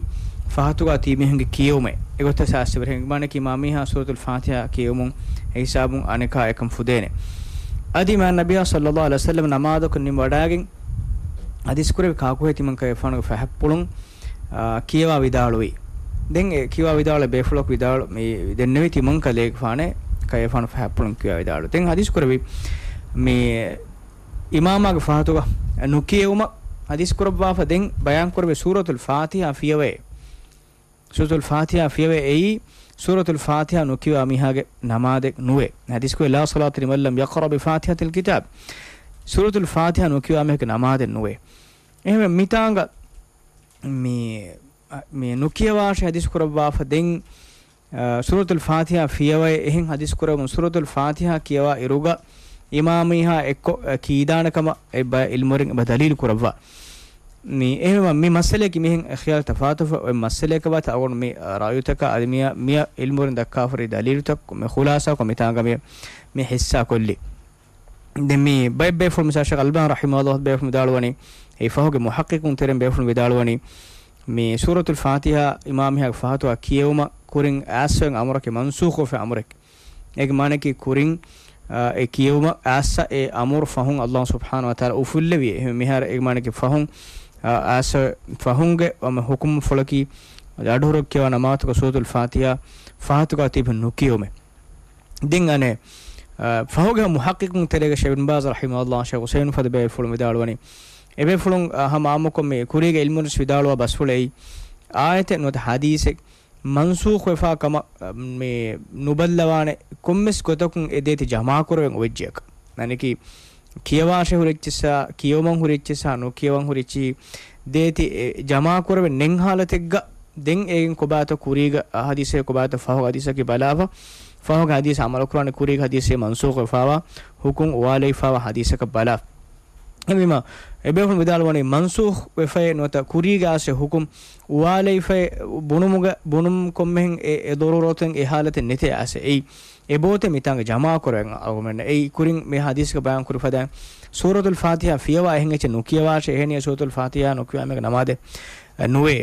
ފަހަތުގަ ތިބި މީހުންގެ ކިޔެވުމެއް އެގޮތަށް ސާސްތެވެރި ހެން މާނަކީ މާ މީހާ ސޫރަތުލް ފާތިހާ ކިޔެވުމުން އެ ހިސާބުން އަނެކާ އެކަން ފުދޭނެ. އަދި މާ ނަބިޔާ ޞައްލައްލާހު ޢަލައިހި ވަސައްލަމް ނަމާދަކުން ނިމިވަޑާގެން ހަދީސް ކުރެވި ކާކުހޭ ތިމަންކަލޭގެފާނުގެ ފަހަތްޕުޅުން، އާ، ކިޔަވާ ވިދާޅުވީ. ދެން އެ ކިޔަވާ ވިދާޅު ބޭފުޅަކު ވިދާޅު މި ދެންނެވި ތިމަންކަލޭގެފާނެ ކަލޭގެފާނު ފަހަތްޕުޅުން ކިޔަވާ ވިދާޅު. ދެން ހަދީސް ކުރެވި މި އިމާމާގެ ފަހަތުގަ ނުކިޔެވުމަށް ހަދީސް ކުރައްވާފަ ދެން ބަޔާން ކުރެވި ސޫރަތުލް ފާތިހާ ފިޔަވައޭ. ސޫރަތުލް ފާތިހާ ފިޔަވައޭ އެއީ ސޫރަތުލް ފާތިހާ ނުކިޔަވާ މީހާގެ ނަމާދެއް ނުވޭ. ހަދީސް ކުރެވި لا صلاة لمن لم يقرأ بفاتحة الكتاب. ސޫރަތުލް ފާތިހާ ނުކިޔަވާ މީހާގެ ނަމާދެއް ނުވޭ. އެހެންވެ މިތާނގަ މި، މި ނުކިޔަވާށޭ ހަދީސް ކުރައްވާފަ ދެން އާ، ސޫރަތުލް ފާތިހާ ފިޔަވައޭ އެހެން ހަދީސް ކުރެވުނު ސޫރަތުލް ފާތިހާ ކިޔަވާ އިރުގަ އިމާމީހާ އެއްކޮށް، އަ، ކީދާނެ ކަމަށް އެ ބަ-، އިލްމުވެރިން އެބަ ދަލީލު ކުރައްވާ. މި އެހެންވީމަ މި މައްސަލަޔަކީ މިހެން އެ ޚިޔާލު ތަފާތު އޮތް މައްސަލަޔަކަށް ވާތަ އަޅުގަނޑު މި، އަ، ރާޔުތަކަށް އަދި މިއަ، މިއަ އިލްމުވެރިން ދައްކާފަ ހުރި ދަލީލުތައް މި ޚުލާސާކޮށް މިތާނގަ މި، މި ހިއްސާ ކޮށްލީ. ދެން މި ބައެއް ބޭފުޅުން މިސާލަށް ޝޭޚް އަލްބާނީ ރަޙިމަހުﷲ ބޭފުޅުން ވިދާޅުވަނީ، އެ ފަހުގެ މުޙައްޤިޤުން ތެރެއިން ބޭފުޅުން ވިދާޅުވަނީ، މި ސޫރަތުލް ފާތިހާ އިމާމީހާގެ ފަހަތުގަ ކިޔެވުމަށް ކުރިން އައިސްފަ އަމުރަކީ މަންސޫޚުވެފަ އަމުރެއް. އޭގެ މާނައަކީ ކުރިން، އާ، އެ ކިޔެވުމަށް އައިސްފަ އެ އަމުރު ފަހުން އަލްލާހު ސުބްޙާނަހު ވަތަޢާލާ އުފުއްލެވި. އެހެން މިހާރު އޭގެ މާނައަކީ ފަހުން، އާ، އައިސްފަ ފަހުންގެ ހު-، ހުކުމްފުޅަކީ އަޑުހުރެ ކިޔަވާ ނަމާދުތަކަށް ސޫރަތުލް ފާތިހާ ފަހަތުގަ ތިބި ނުކިޔެވުމެއް. ދެން އަނެއް، އަ، ފަހުގެ މުޙައްޤިޤުން ތެރޭގަ ޝޭޚް އިބްނު ބާޒް ރަޙިމަހުﷲ، ޝޭޚް އުސައިމީން ފަދަ ބޭފުޅުން ވިދާޅުވަނީ، އެބޭފުޅުން، އަ، ހަމަ އާއްމުކޮށް މި ކުރީގެ އިލްމުވެރިން ވިދާޅުވާ ބަސްފުޅެއް، އާޔަތެއް ނުވަތަ ޙަދީޘެއް މަންސޫޚުވެފާ ކަމަށް، އަ، މި ނުބައްލަވާނެ ކޮންމެސް ގޮތަކުން އެ ދޭތި ޖަމާކުރެވެން އޮވެއްޖެއަކަށް. އަނެކީ ކިޔަވާށޭ ހުރިއްޗިއްސާ، ކިޔެވުމަށް ހުރިއްޗިއްސާ، ނުކިޔަވަން ހުރިއްޗި ދޭތި އެ ޖަމާކުރެވެން ނެތް ހާލަތެއްގަ ދެން އޭގެން ކޮބާތޯ ކުރީގެ ހަދީސެއް ކޮބާތޯ ފަހުގެ ހަދީސަކީ ބަލާފަ، ފަހުގެ ހަދީސް އަމަލުކުރާނެ ކުރީގެ ހަދީސް މަންސޫޚުވެފާވާ ހުކުމް އުވާލެވިފާވާ ހަދީސަކަށް ބަލާ. އެހެންވީމަ، އެބޭފުޅުން ވިދާޅުވަނީ މަންސޫޚުވެފައޭ ނުވަތަ ކުރީގެ އައިސް ހުކުމް އުވާލެވިފައޭ ބުނުމުގަ، ބުނުމުން ކޮންމެހެން އެ، އެ ޟަރޫރަތެއް އެ ހާލަތެއް ނެތޭ އައިސް އެއީ. އެބޯތެ މިތާނގަ ޖަމާކުރެވެން އަޅުގަނޑުމެންނަށް. އެއީ ކުރިން މި ހަދީސްގަ ބަޔާން ކުރި ފަދައިން ސޫރަތުލް ފާތިހާ ފިޔަވާ އެހެން އެއްޗެއް ނުކިޔަވާށޭ، އެހެނިޔަ ސޫރަތުލް ފާތިހާ ނުކިޔާ މީހާގެ ނަމާދެއް ނުވޭ.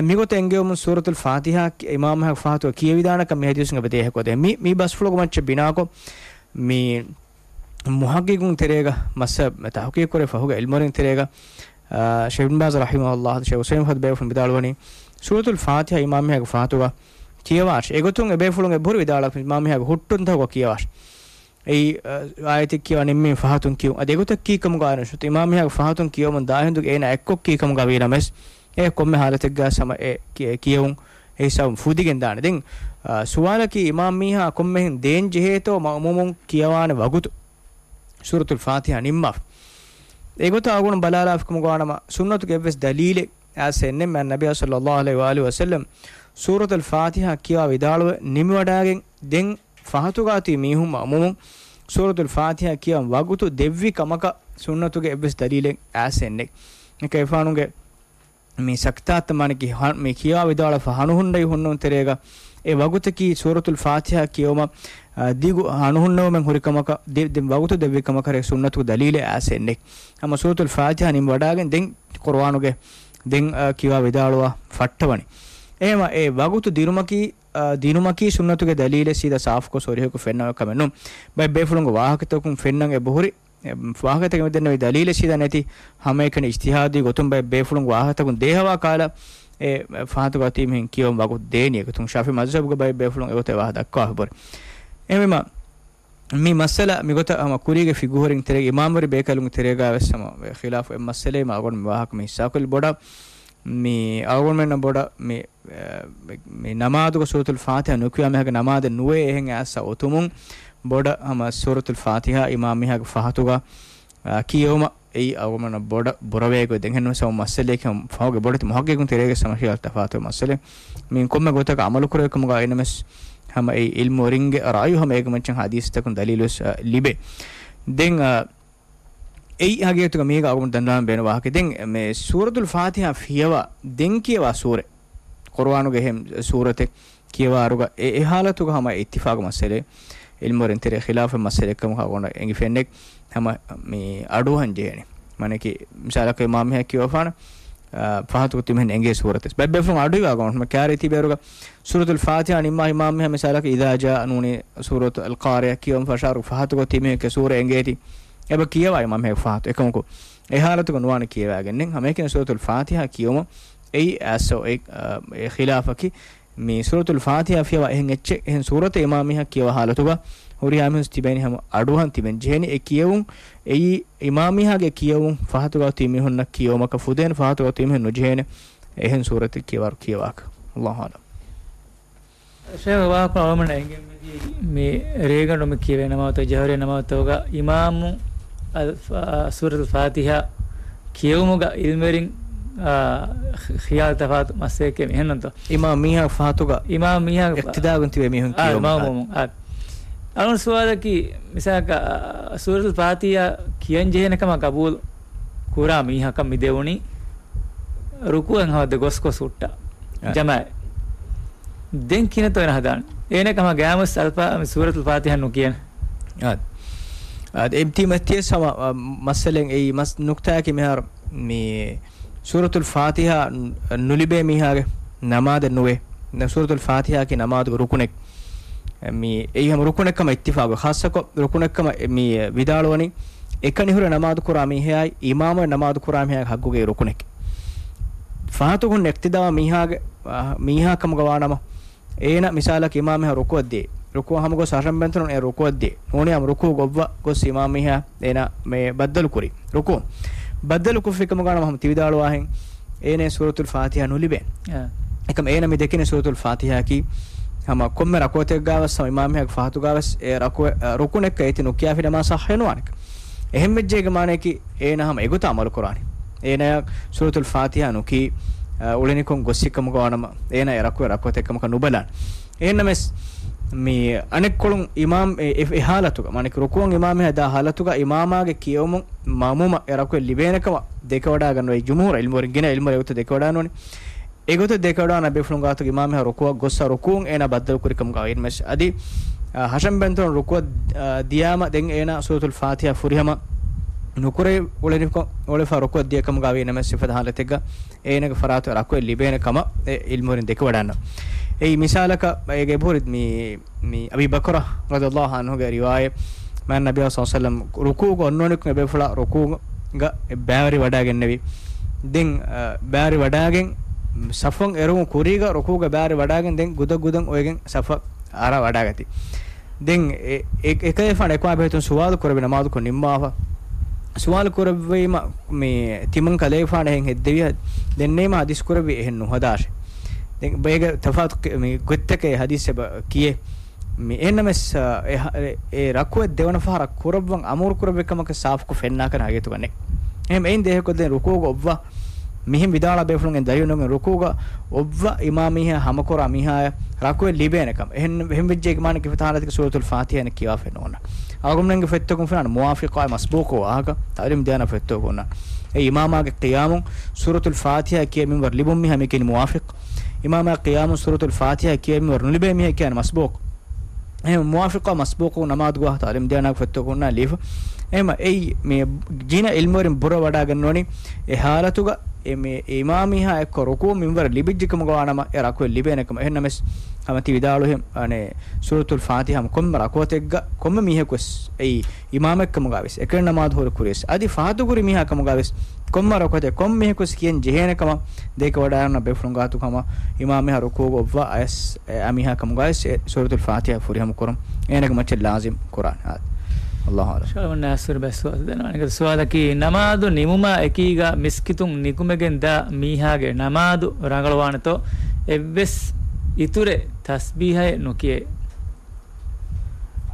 މި ގޮތަށް އެނގެވުމުން ސޫރަތުލް ފާތިހާ އިމާމް ފަހަތުގަ ކިޔެވިދާނެކަން މި ހަދީސުން އެބަ ދޭހަކޮށްދޭ. މި، މި ބަސްފުޅުގެ މައްޗަށް ބިނާކޮށް މި މުޙައްޤިޤުން ތެރޭގަ މައްސަ ތަޙުޤީޤު ކުރެ ފަހުގެ އިލްމުވެރިން ތެރޭގަ، އާ، ޝޭޚް އިބްނު ބާޒް ރަޙިމަހުﷲ، ޝޭޚް އުސައިމީން ފަދަ ބޭފުޅުން ވިދާޅުވަނީ، ސޫރަތުލް ފާތިހާ އިމާމް މީހާގެ ފަހަތުގަ ކިޔަވާށޭ. އެގޮތުން އެބޭފުޅުން އެބަހުރި ވިދާޅުވި އިމާމް މީހާގެ ހުއްޓުންތަކުގަ ކިޔަވާށޭ. އެއީ، އާ، އާޔަތެއް ކިޔަވާ ނިންމީ ފަހަތުން ކިޔުން. އަދި އެގޮތަށް ކީކަމުގަ އާނަ ޝުތު އިމާމް މީހާގެ ފަހަތުން ކިޔަވަމުން ދާހިނދުގެ އޭނާ އެއްކޮށް ކީކަމުގަ ވީނަމަވެސް، އެ ކޮންމެ ހާލަތެއްގަ ސަމަ އެ ކި-، ކިޔެވުން އެ ހިސާބުން ފުދިގެން ދާނެ. ދެން، އާ، ސުވާލަކީ އިމާމް މީހާ ކޮންމެހެން ދޭން ޖެހޭތޯ މައުމޫމުން ކިޔަވާނެ ވަގުތު؟ ސޫރަތުލް ފާތިހާ ނިންމާފަ. އެގޮތަށް އަޅުގަނޑު ބަލާލާފަ ކަމުގަ ވާނަމަ، ސުންނަތުގެ އެއްވެސް ދަލީލެއް އައިސް އެންނެ މާ ނަބިއްޔާ ޞައްލައްލާހު ޢަލައިހި ވައާލިހި ވަސައްލަމް ސޫރަތުލް ފާތިހާ ކިޔަވާ ވިދާޅުވެ ނިމިވަޑާގެން ދެން ފަހަތުގަ ތިބި މީހުން މައުމޫމުން ސޫރަތުލް ފާތިހާ ކިޔަވަން ވަގުތު ދެއްވި ކަމަކަށް ސުންނަތުގެ އެއްވެސް ދަލީލެއް އައިސް އެންނެ. އެކައިފާނުގެ މި ސަކްތާތަ މާނައަކީ ހަ-، މި ކިޔަވާ ވިދާޅުވާ ހަނުހުންނައި ހުންނެވުނު ތެރޭގަ އެ ވަގުތަކީ ސޫރަތުލް ފާތިހާ ކިޔެވުމަށް، އާ، ދިގު ހަނުހުންނެވުމެއް ހުރި ކަމަކަށް ދި-، ދި-، ވަގުތު ދެއްވި ކަމަކަށް ސުންނަތުގެ ދަލީލެއް އައިސް އެންނެ. ހަމަ ސޫރަތުލް ފާތިހާ ނިމި ވަޑާގެން ދެން ޤުރުއާނުގެ ދެން، އާ، ކިޔަވާ ވިދާޅުވާ ފައްޓަވަނީ. އެހެމަ އެ ވަގުތު ދިނުމަކީ، އާ، ދިނުމަކީ ސުންނަތުގެ ދަލީލެއް ސީދާ ސާފުކޮށް ސޮރީހަކޮށް ފެންނަ ކަމެއް ނޫން. ބައެއް ބޭފުޅުންގެ ވާހަކަތަކުން ފެންނަން އެބަހުރި އެ، ވާހަކަތަކެއް މިދެންނެވި ދަލީލެއް ސީދާ ނެތި ހަމައެކަނި އިޖްތިހާދީ ގޮތުން ބައެއް ބޭފުޅުން ވާހަކަތަކުން ދޭހަވާ ކަހަލަ، އެ، ފަހަތުގަ ތިބި މީހުން ކިޔަވަން ވަގުތު ދޭނީ އެގޮތުން ޝާފިޢީ މަޒްހަބުގަ ބައެއް ބޭފުޅުން އެގޮތަށް ވާހަކަ ދައްކާފަ ބުރި. އެހެންވީމަ، މި މައްސަލަ މިގޮތަށް ހަމަ ކުރީގެ ފިޤުހުވެރިން ތެރޭގަ އިމާމްވެރި ބޭކަލުންގެ ތެރޭގަ ވެސް ހަމަ ޚިލާފު އެއް މައްސަލައެއް މާ ގޮނޑު މި ވާހަކަ މި ހިއްސާކޮށްލި ބޮޑަށް މި އަޅުގަނޑުމެންނަށް ބޮޑަށް މި، އެ، މި، މި ނަމާދުގަ ސޫރަތުލް ފާތިހާ ނުކިޔާ މީހާގެ ނަމާދެއް ނުވޭ އެހެން އައިސް އޮތުމުން ބޮޑަށް ހަމަ ސޫރަތުލް ފާތިހާ އިމާމް މީހާގެ ފަހަތުގަ، އާ، ކިޔެވުމަށް އެއީ އަޅުގަނޑުމެންނަށް ބޮޑަށް ބުރަވޭ ގޮތް. ދެން ހެން ވެސް ހަމަ މައްސަލައެއް ފަހުގެ ބޮޑެތި މުޙައްޤިޤުން ތެރޭގަ ސަމަ ޚިޔާލު ތަފާތު މައްސަލައެއް. މި ކޮންމެ ގޮތަކަށް ޢަމަލު ކުރެވި ކަމުގަ އިނަމެސް ހަމަ އެއީ ޢިލްމުވެރިންގެ ރައުޔު ހަމަ އޭގެ މައްޗަށް ޙަދީޘްތަކުން ދަލީލު ވެސް، އާ، ލިބޭ. ދެން، އާ، އެއީ ހަގީގަތުގަ މީގަ އަޅުގަނޑު ދަންނަވާން ބޭނުން ވާހަކަ. ދެން މި ސޫރަތުލް ފާތިހާ ފިޔަވާ ދެން ކިޔަވާ ސޫރަތް، ޤުރުއާނުގެ އެހެން ސޫރަތެއް ކިޔަވާ އިރުގަ އެ، އެ ހާލަތުގަ ހަމަ އިއްތިފާގު މައްސަލައެއް ޢިލްމުވެރިން ތެރޭ ޚިލާފު މައްސަލައެއް ކަމަކަށް އަޅުގަނޑަށް އެނގިފެންނެ. ހަމަ މި އަޑުއަހަން ޖެހޭނެ. މާނައަކީ މިސާލަކަށް އިމާމް މީހާ ކިޔަވާފާނަ އާ، ފަހަތުގަ ތިމެން އެނގޭ ސޫރަތެއް. ބައްބެފުން އަޑުއިވާ ގޮނޑުމެ ކާރި ތިބޭރުގަ ސޫރަތުލް ފާތިހާ ނިންމާ އިމާމް މީހާ މިސާލަކަށް އިދާ ޖާ ނޫނީ ސޫރަތު އަލް ޤާރިޢާ ކިޔަވަން ފަށާރު ފަހަތުގަ ތިމެން އެކެ ސޫރަ އެނގޭތީ. އެބަ ކިޔަވާ އިމާމް މީހާ ފަހަތު. އެކަމަކު އެ ހާލަތުގަ ނުވާނެ ކިޔަވާގެންނެއް. ހަމައެކަނި ސޫރަތުލް ފާތިހާ ކިޔަވުމަށް އެއީ އަސް އެ، އާ، އެ ޚިލާފަކީ މި ސޫރަތުލް ފާތިހާ ފިޔަވާ އެހެން އެއްޗެއް އެހެން ސޫރަތެއް އިމާމް މީހާ ކިޔަވާ ހާލަތުގަ ހުރިހާ މީހުން ތިބޭނީ ހަމަ އަޑުއަހަން ތިބެން ޖެހޭނީ އެ ކިޔެވުން. އެއީ އިމާމް މީހާގެ ކިޔެވުން ފަހަތުގަ ތި މީހުންނަށް ކިޔެވުމަކަށް ފުދޭނެ ފަހަތުގަ ތި މީހުން ނުޖެހޭނެ އެހެން ސޫރަތެއް ކިޔަވާރު ކިޔަވާކަށް. އައްލާހު އަޢުލަމް. ޝޭޚް ވާހަކަ އަޅުމެންނަށް އެނގެން މި ރޭގަނޑު މި ކިޔެވޭ ނަމާދުތައް، ޖަހަރީ ނަމާދުތަކުގަ އިމާމު އަލް ފާ-، ސޫރަތުލް ފާތިހާ ކިޔެވުމުގަ އިލްމުވެރިން، އާ، ޚިޔާލު ތަފާތު މަސައްކަތް މިހެންނުންތޯ؟ އިމާމް މީހާ ފަހަތުގަ އިމާމް މީހާ އިޤްތިދާގަން ތިބޭ މީހުން އާ، ކިޔެވުމަށް. މައުމޫމުން. އާ. އަޅުން ސުވާލަކީ، މިސާލަކަށް، އާ، ސޫރަތުލް ފާތިހާ ކިޔަން ޖެހޭނެ ކަމަށް ގަބޫލު ކުރާ މީހަކަށް މި ދެވުނީ ރުކޫއަށް ހަމަ ދެ ގޮސް ގޮސް ހުއްޓާ. އާ. ޖަމާއެއް. ދެން ކިހިނެއްތޯ އޭނަ ހަދާނީ؟ އޭނަ ކަމަށް ގަޔާމުސް އަލްފާ-، މި ސޫރަތުލް ފާތިހާ ނުކިޔަން. އާ. އާ، އެ ތީ މަތިޔަސް ހަމަ، އާ، މައްސަލައެއް އެއީ މަސް-، ނުކްތާއަކީ މިހާރު މި ސޫރަތުލް ފާތިހާ ނުލިބޭ މީހާގެ ނަމާދެއް ނުވޭ. ނަ-، ސޫރަތުލް ފާތިހާއަކީ ނަމާދުގެ ރުކުނެއް. މި އެއީ ހަމަ ރުކުނެއްކަމަށް އިއްތިފާގު. ޚާއްޞަކޮށް ރުކުނެއްކަމަށް މި ވިދާޅުވަނީ، އެކަނި ހުރެ ނަމާދު ކުރާ މީހާއާއި އިމާމު ނަމާދު ކުރާ މީހާގެ ހައްގުގެ ރުކުނެކެ. ފަހަތުގަ ހުންނަ އިޤްތިދާ މީހާގެ، އާ، މީހާ ކަމުގަ ވާނަމަ، އޭނަ މިސާލަކަށް އިމާމް މީހާ ރުކުއަށް ދިޔައީ. ރުކުއަށް ހަމަ ގޮސް ހަށަން ބެންތަނުން އޭނަ ރުކުއަށް ދިޔައީ. ނޫނީ ހަމަ ރުކުއުގަ އޮއްވަ ގޮސް އިމާމް މީހާ އޭނަ މި ބައްދަލު ކުރީ. ރުކު. ބައްދަލު ކޮށްފި ކަމުގަ ވާނަމަ ހަމަ ތި ވިދާޅުވާހެން އޭނަ ސޫރަތުލް ފާތިހާ ނުލިބޭނެ. އާ. އެކަމަ އޭނަ މި ދެކެނީ ސޫރަތުލް ފާތިހާއަކީ ހަމަ ކޮންމެ ރަކުޢަތެއްގަވެސް ހަމަ އިމާމް މީހާގެ ފަހަތުގަވެސް އެ ރަކު-، އަ، ރުކުނެއްކަ އޭތި ނުކިޔާފި ނަމާދު ޞައްޙަ ނުވާނެ. އެހެން ވެއްޖެއްޔޭގެ މާނައަކީ އޭނަ ހަމަ އެގޮތަށް ޢަމަލު ކުރާނެ. އޭނަޔަށް ސޫރަތުލް ފާތިހާ ނުކީ، އަ، އުޅެނިކޮށް ގޮއްސި ކަމުގަ ވާނަމަ، އޭނަ އެ ރަކުޢަތް ރަކުޢަތެއް ކަމަކަށް ނުބަލާނެ. އެހެންނަމަވެސް، މި އަނެއްކޮޅުން އިމާމް އެ، އެ، އެ ހާލަތުގަ، މާނައަކީ ރުކޫޢަށް އިމާމް މީހާ ދާ ހާލަތުގަ އިމާމާގެ ކިޔެވުމުން މައުމޫމަށް އެ ރަކުޢަތް ލިބޭނެ ކަމަށް ދެކެވަޑައިގަންނަވަނީ ޖުމްހޫރު ޢިލްމުވެރިން، ގިނަ ޢިލްމުވެރިން އެގޮތަށް ދެކެވަޑައިގަންނަވަނީ. އެގޮތަށް ދެކެވަޑައިގަންނަވާ ބޭފުޅުން ގާތުގަ އިމާމް މީހާ ރުކޫޢަށް ގޮއްސަ ރުކޫޢުން އޭނާ ބައްދަލު ކުރި ކަމުގަ ވީނަމަވެސް އަދި، އަ، ހަށަން ބެންތަނުން ރުކޫޢަށް، އަ، ދިޔާމަ ދެން އޭނާ ސޫރަތުލް ފާތިހާ ފުރިހަމަ ނުކުރެވި އުޅެނިކޮށް އުޅެފަ ރުކޫޢަށް ދިޔަ ކަމުގަ ވީނަމަވެސް ސިފަ ހާލަތެއްގަ އޭނާގެ ފަރާތުން ރަކުޢަތް ލިބޭނެ ކަމަށް އެ ޢިލްމުވެރިން ދެކެވަޑައިގަންނަވަނީ. އެއީ މިސާލަކަށް އޭގެ އެބަހުރި މި މި އަބީ ބަކުރަ ރަޟިޔަﷲ ޢަންހުގެ ރިވާޔަތް، މާތް ނަބިއްޔާ ޞައްލަﷲ ޢަލައިހި ވަސައްލަމް ރުކޫޢުގަ އޮންނަވަނިކޮށް އެބޭފުޅާ ރުކޫޢުގަ ބައިވެރިވަޑައިގެންނެވި. ދެން، އަ، ބައިވެރިވަޑައިގެން ޞަފުން އެރުވުން ކުރީގަ ރުކޫޢުގަ ބައިވެރިވަޑައިގެން ދެން ގުދަން ގުދަން އޮވެގެން ޞަފަށް އަރާ ވަޑައިގަތީ. ދެން އެ، އެ، އެކަލޭގެފާނު އެކަމާ ބެހޭގޮތުން ސުވާލު ކުރެއްވި ނަމާދުކޮށް ނިންމާފަ. ސުވާލު ކުރެއްވީމަ މި ތިމަން ކަލޭގެފާނު އެހެން ހެއްދެވި ދެންނެވީމަ ޙަދީޘް ކުރެއްވީ އެހެން ނުހަދާށޭ. ދެން ބޭގެ ތަފާތު ކެ-، މި ގޮތްތަކެއް ޙަދީޘް އެބަ ކިޔޭ. މި އެހެންނަމަވެސް، އެ ހަ-، އެ، އެ ރަކުޢަތް ދެވަނަ ފަހަރަށް ކުރައްވަން އަމުރު ކުރެއްވި ކަމަކަށް ސާފުކޮށް ފެންނާކަށް ހަގީގަތުގަ ނެތް. އެހެން އެއިން ދޭހަކޮށް ދެން ރުކޫޢުގަ އޮއްވާ މިހެން ވިދާޅާ ބޭފުޅުން ދަލީލު ނެގެން ރުކޫޢުގަ އޮއްވާ އިމާމް މީހާ ހަމަކުރާ މީހާޔަށް ރަކުޢަތް ލިބޭނެ ކަމަށް. އެހެން، އެހެން ވެއްޖެއްޔޭގެ މާނަ ކިފަތާ ޙާލަތަކަށް ސޫރަތުލް ފާތިޙާ އޭނަ ކިޔާފައެއް ނޯންނާނެ. އަޅުގަނޑުމެންގެ ފޮތްތަކުން ފެންނާނެ މުވާފިޤާ މަސްބޫޤު ވާހަކަ ތަޢުލީމް ދިޔާނަ ފޮތްތަކުން އޮންނާނެ. އެ އިމާމާގެ ޤިޔާމުން ސޫރަތުލް ފާތިޙާ ކިޔޭ މިންވަރު ލިބުން މީހާ މި ކިޔަނީ މުވާފިޤު. އިމާމާ ޤިޔާމުން ސޫރަތުލް ފާތިޙާ ކިޔޭ މިންވަރު ނުލިބޭ މީހާ ކިޔަނީ މަސްބޫޤު. އެހެން މުވާފިޤާ މަސްބޫޤު ނަމާދުގަ ތަޢުލީމް ދިޔާނަ ފޮތްތަކުން އޮންނާނެ ލިޔެފަ. އެހެން އެއީ މި ޖިނަ ޢިލްމުވެރިން ބުރަވަޑައިގަންނަވަނީ އެ ޙާލަތުގަ އެ މި އިމާމް މީހާ އެއްކޮށް ރުކޫޢު މިންވަރު ލިބިއްޖެ ކަމުގަ ވާނަމަ އެ ރަކުޢަތް ލިބޭނެ ކަމަށް. އެހެންނަމަވެސް ހަމަ ތި ވިދާޅުވިހެން، އަނެއް ސޫރަތުލް ފާތިޙާ ކޮންމެ ރަކުޢަތެއްގަ ކޮންމެ މީހަކުވެސް އެއީ އިމާމެއް ކަމުގަވެސް އެކަނި ނަމާދު ހުރި ކުރިޔަސް އަދި ފަހަތު ކުރި މީހާ ކަމުގަވެސް ކޮންމެ ރަކުޢަތެއް ކޮން މީހަކުވެސް ކިޔަން ޖެހޭނެ ކަމަށް ދެކެވަޑައިގަންނަވާ ބޭފުޅުން ގާތު ހަމަ އިމާމް މީހާ ރުކޫޢުގަ އޮއްވާ އަޔަސް އެ މީހާ ކަމުގަވެސް އެ ސޫރަތުލް ފާތިޙާ ފުރިހަމަ ކުރުން އޭނަގެ މައްޗަށް ލާޒިމް ކުރާނެ. އާދެ. އައްލާހު އަޢުލަމް. ޝާލްމަން ނާސިރު ބައެއް ސުވާލު ދެންނެވި. އަނެއް ސުވާލަކީ، ނަމާދު ނިމުމާ އެކީގަ މިސްކިތުން ނިކުމެގެން ދާ މީހާގެ ނަމާދު ރަނގަޅުވާނެތޯ؟ އެއްވެސް އިތުރެއް ތަސްބީޙައެއް ނުކިޔޭ.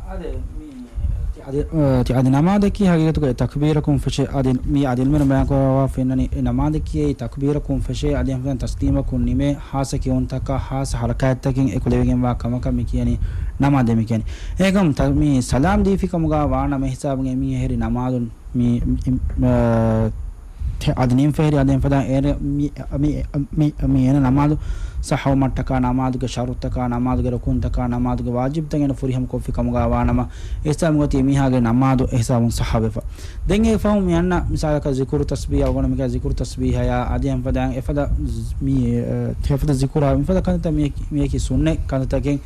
އާދެ، މި، ތި އަދި، އަ، ތި އަދި ނަމާދަކީ ހަގީގަތުގަ އެ ތަކްބީރަކުން ފެށޭ، އަދި މި އަދި އިލްމުވެރިން ބަޔާން ކުރައްވާ ފެންނަނީ، އެ ނަމާދަކީ އެއީ ތަކްބީރަކުން ފެށޭ، އަދި ހަމަ ތަސްލީމަކުން ނިމޭ، ހާއްސަ ކިޔުންތަކާ، ހާއްސަ ހަރަކާތްތަކެއް އެކުލެވިގެންވާ ކަމަކަށް މި ކިޔަނީ ނަމާދޭ މި ކިޔަނީ. އެހެންކަމުން ތަ-، މި ސަލާމް ދީފި ކަމުގަ ވާނަމަ ހިސާބުން އެ މީހާ އެހެރީ ނަމާދުން މި، މި، އަ، ތެ-، އަދި ނިންފަހެރި އަދި އެފަދަ އޭރެ މި، މި، މި، މި އޭނަ ނަމާދު ސައްހަވުމަށްޓަކާ ނަމާދުގެ ޝަރުތަކާ ނަމާދުގެ ރުކުންތަކާ ނަމާދުގެ ވާޖިބްތައް އޭނަ ފުރިހަމަ ކޮށްފި ކަމުގަ ވާނަމަ، އެހިސާބުން އޮތީ މީހާގެ ނަމާދު އެހިސާބުން ސައްހަވެފަ. ދެން އެ ފަހު މި އަންނަ މިސާލަކަށް ޒިކުރު ތަސްބީހާ އަޅުގަނޑު މިގާ ޒިކުރު ތަސްބީހާޔާ އަދި އެފަދަ، އެފަދަ މި، އެ، އެފަދަ ޒިކުރާ މިފަދަ ކަންތައް މި، މިއަކީ ސުންނަތް ކަންތައްތަކެއް.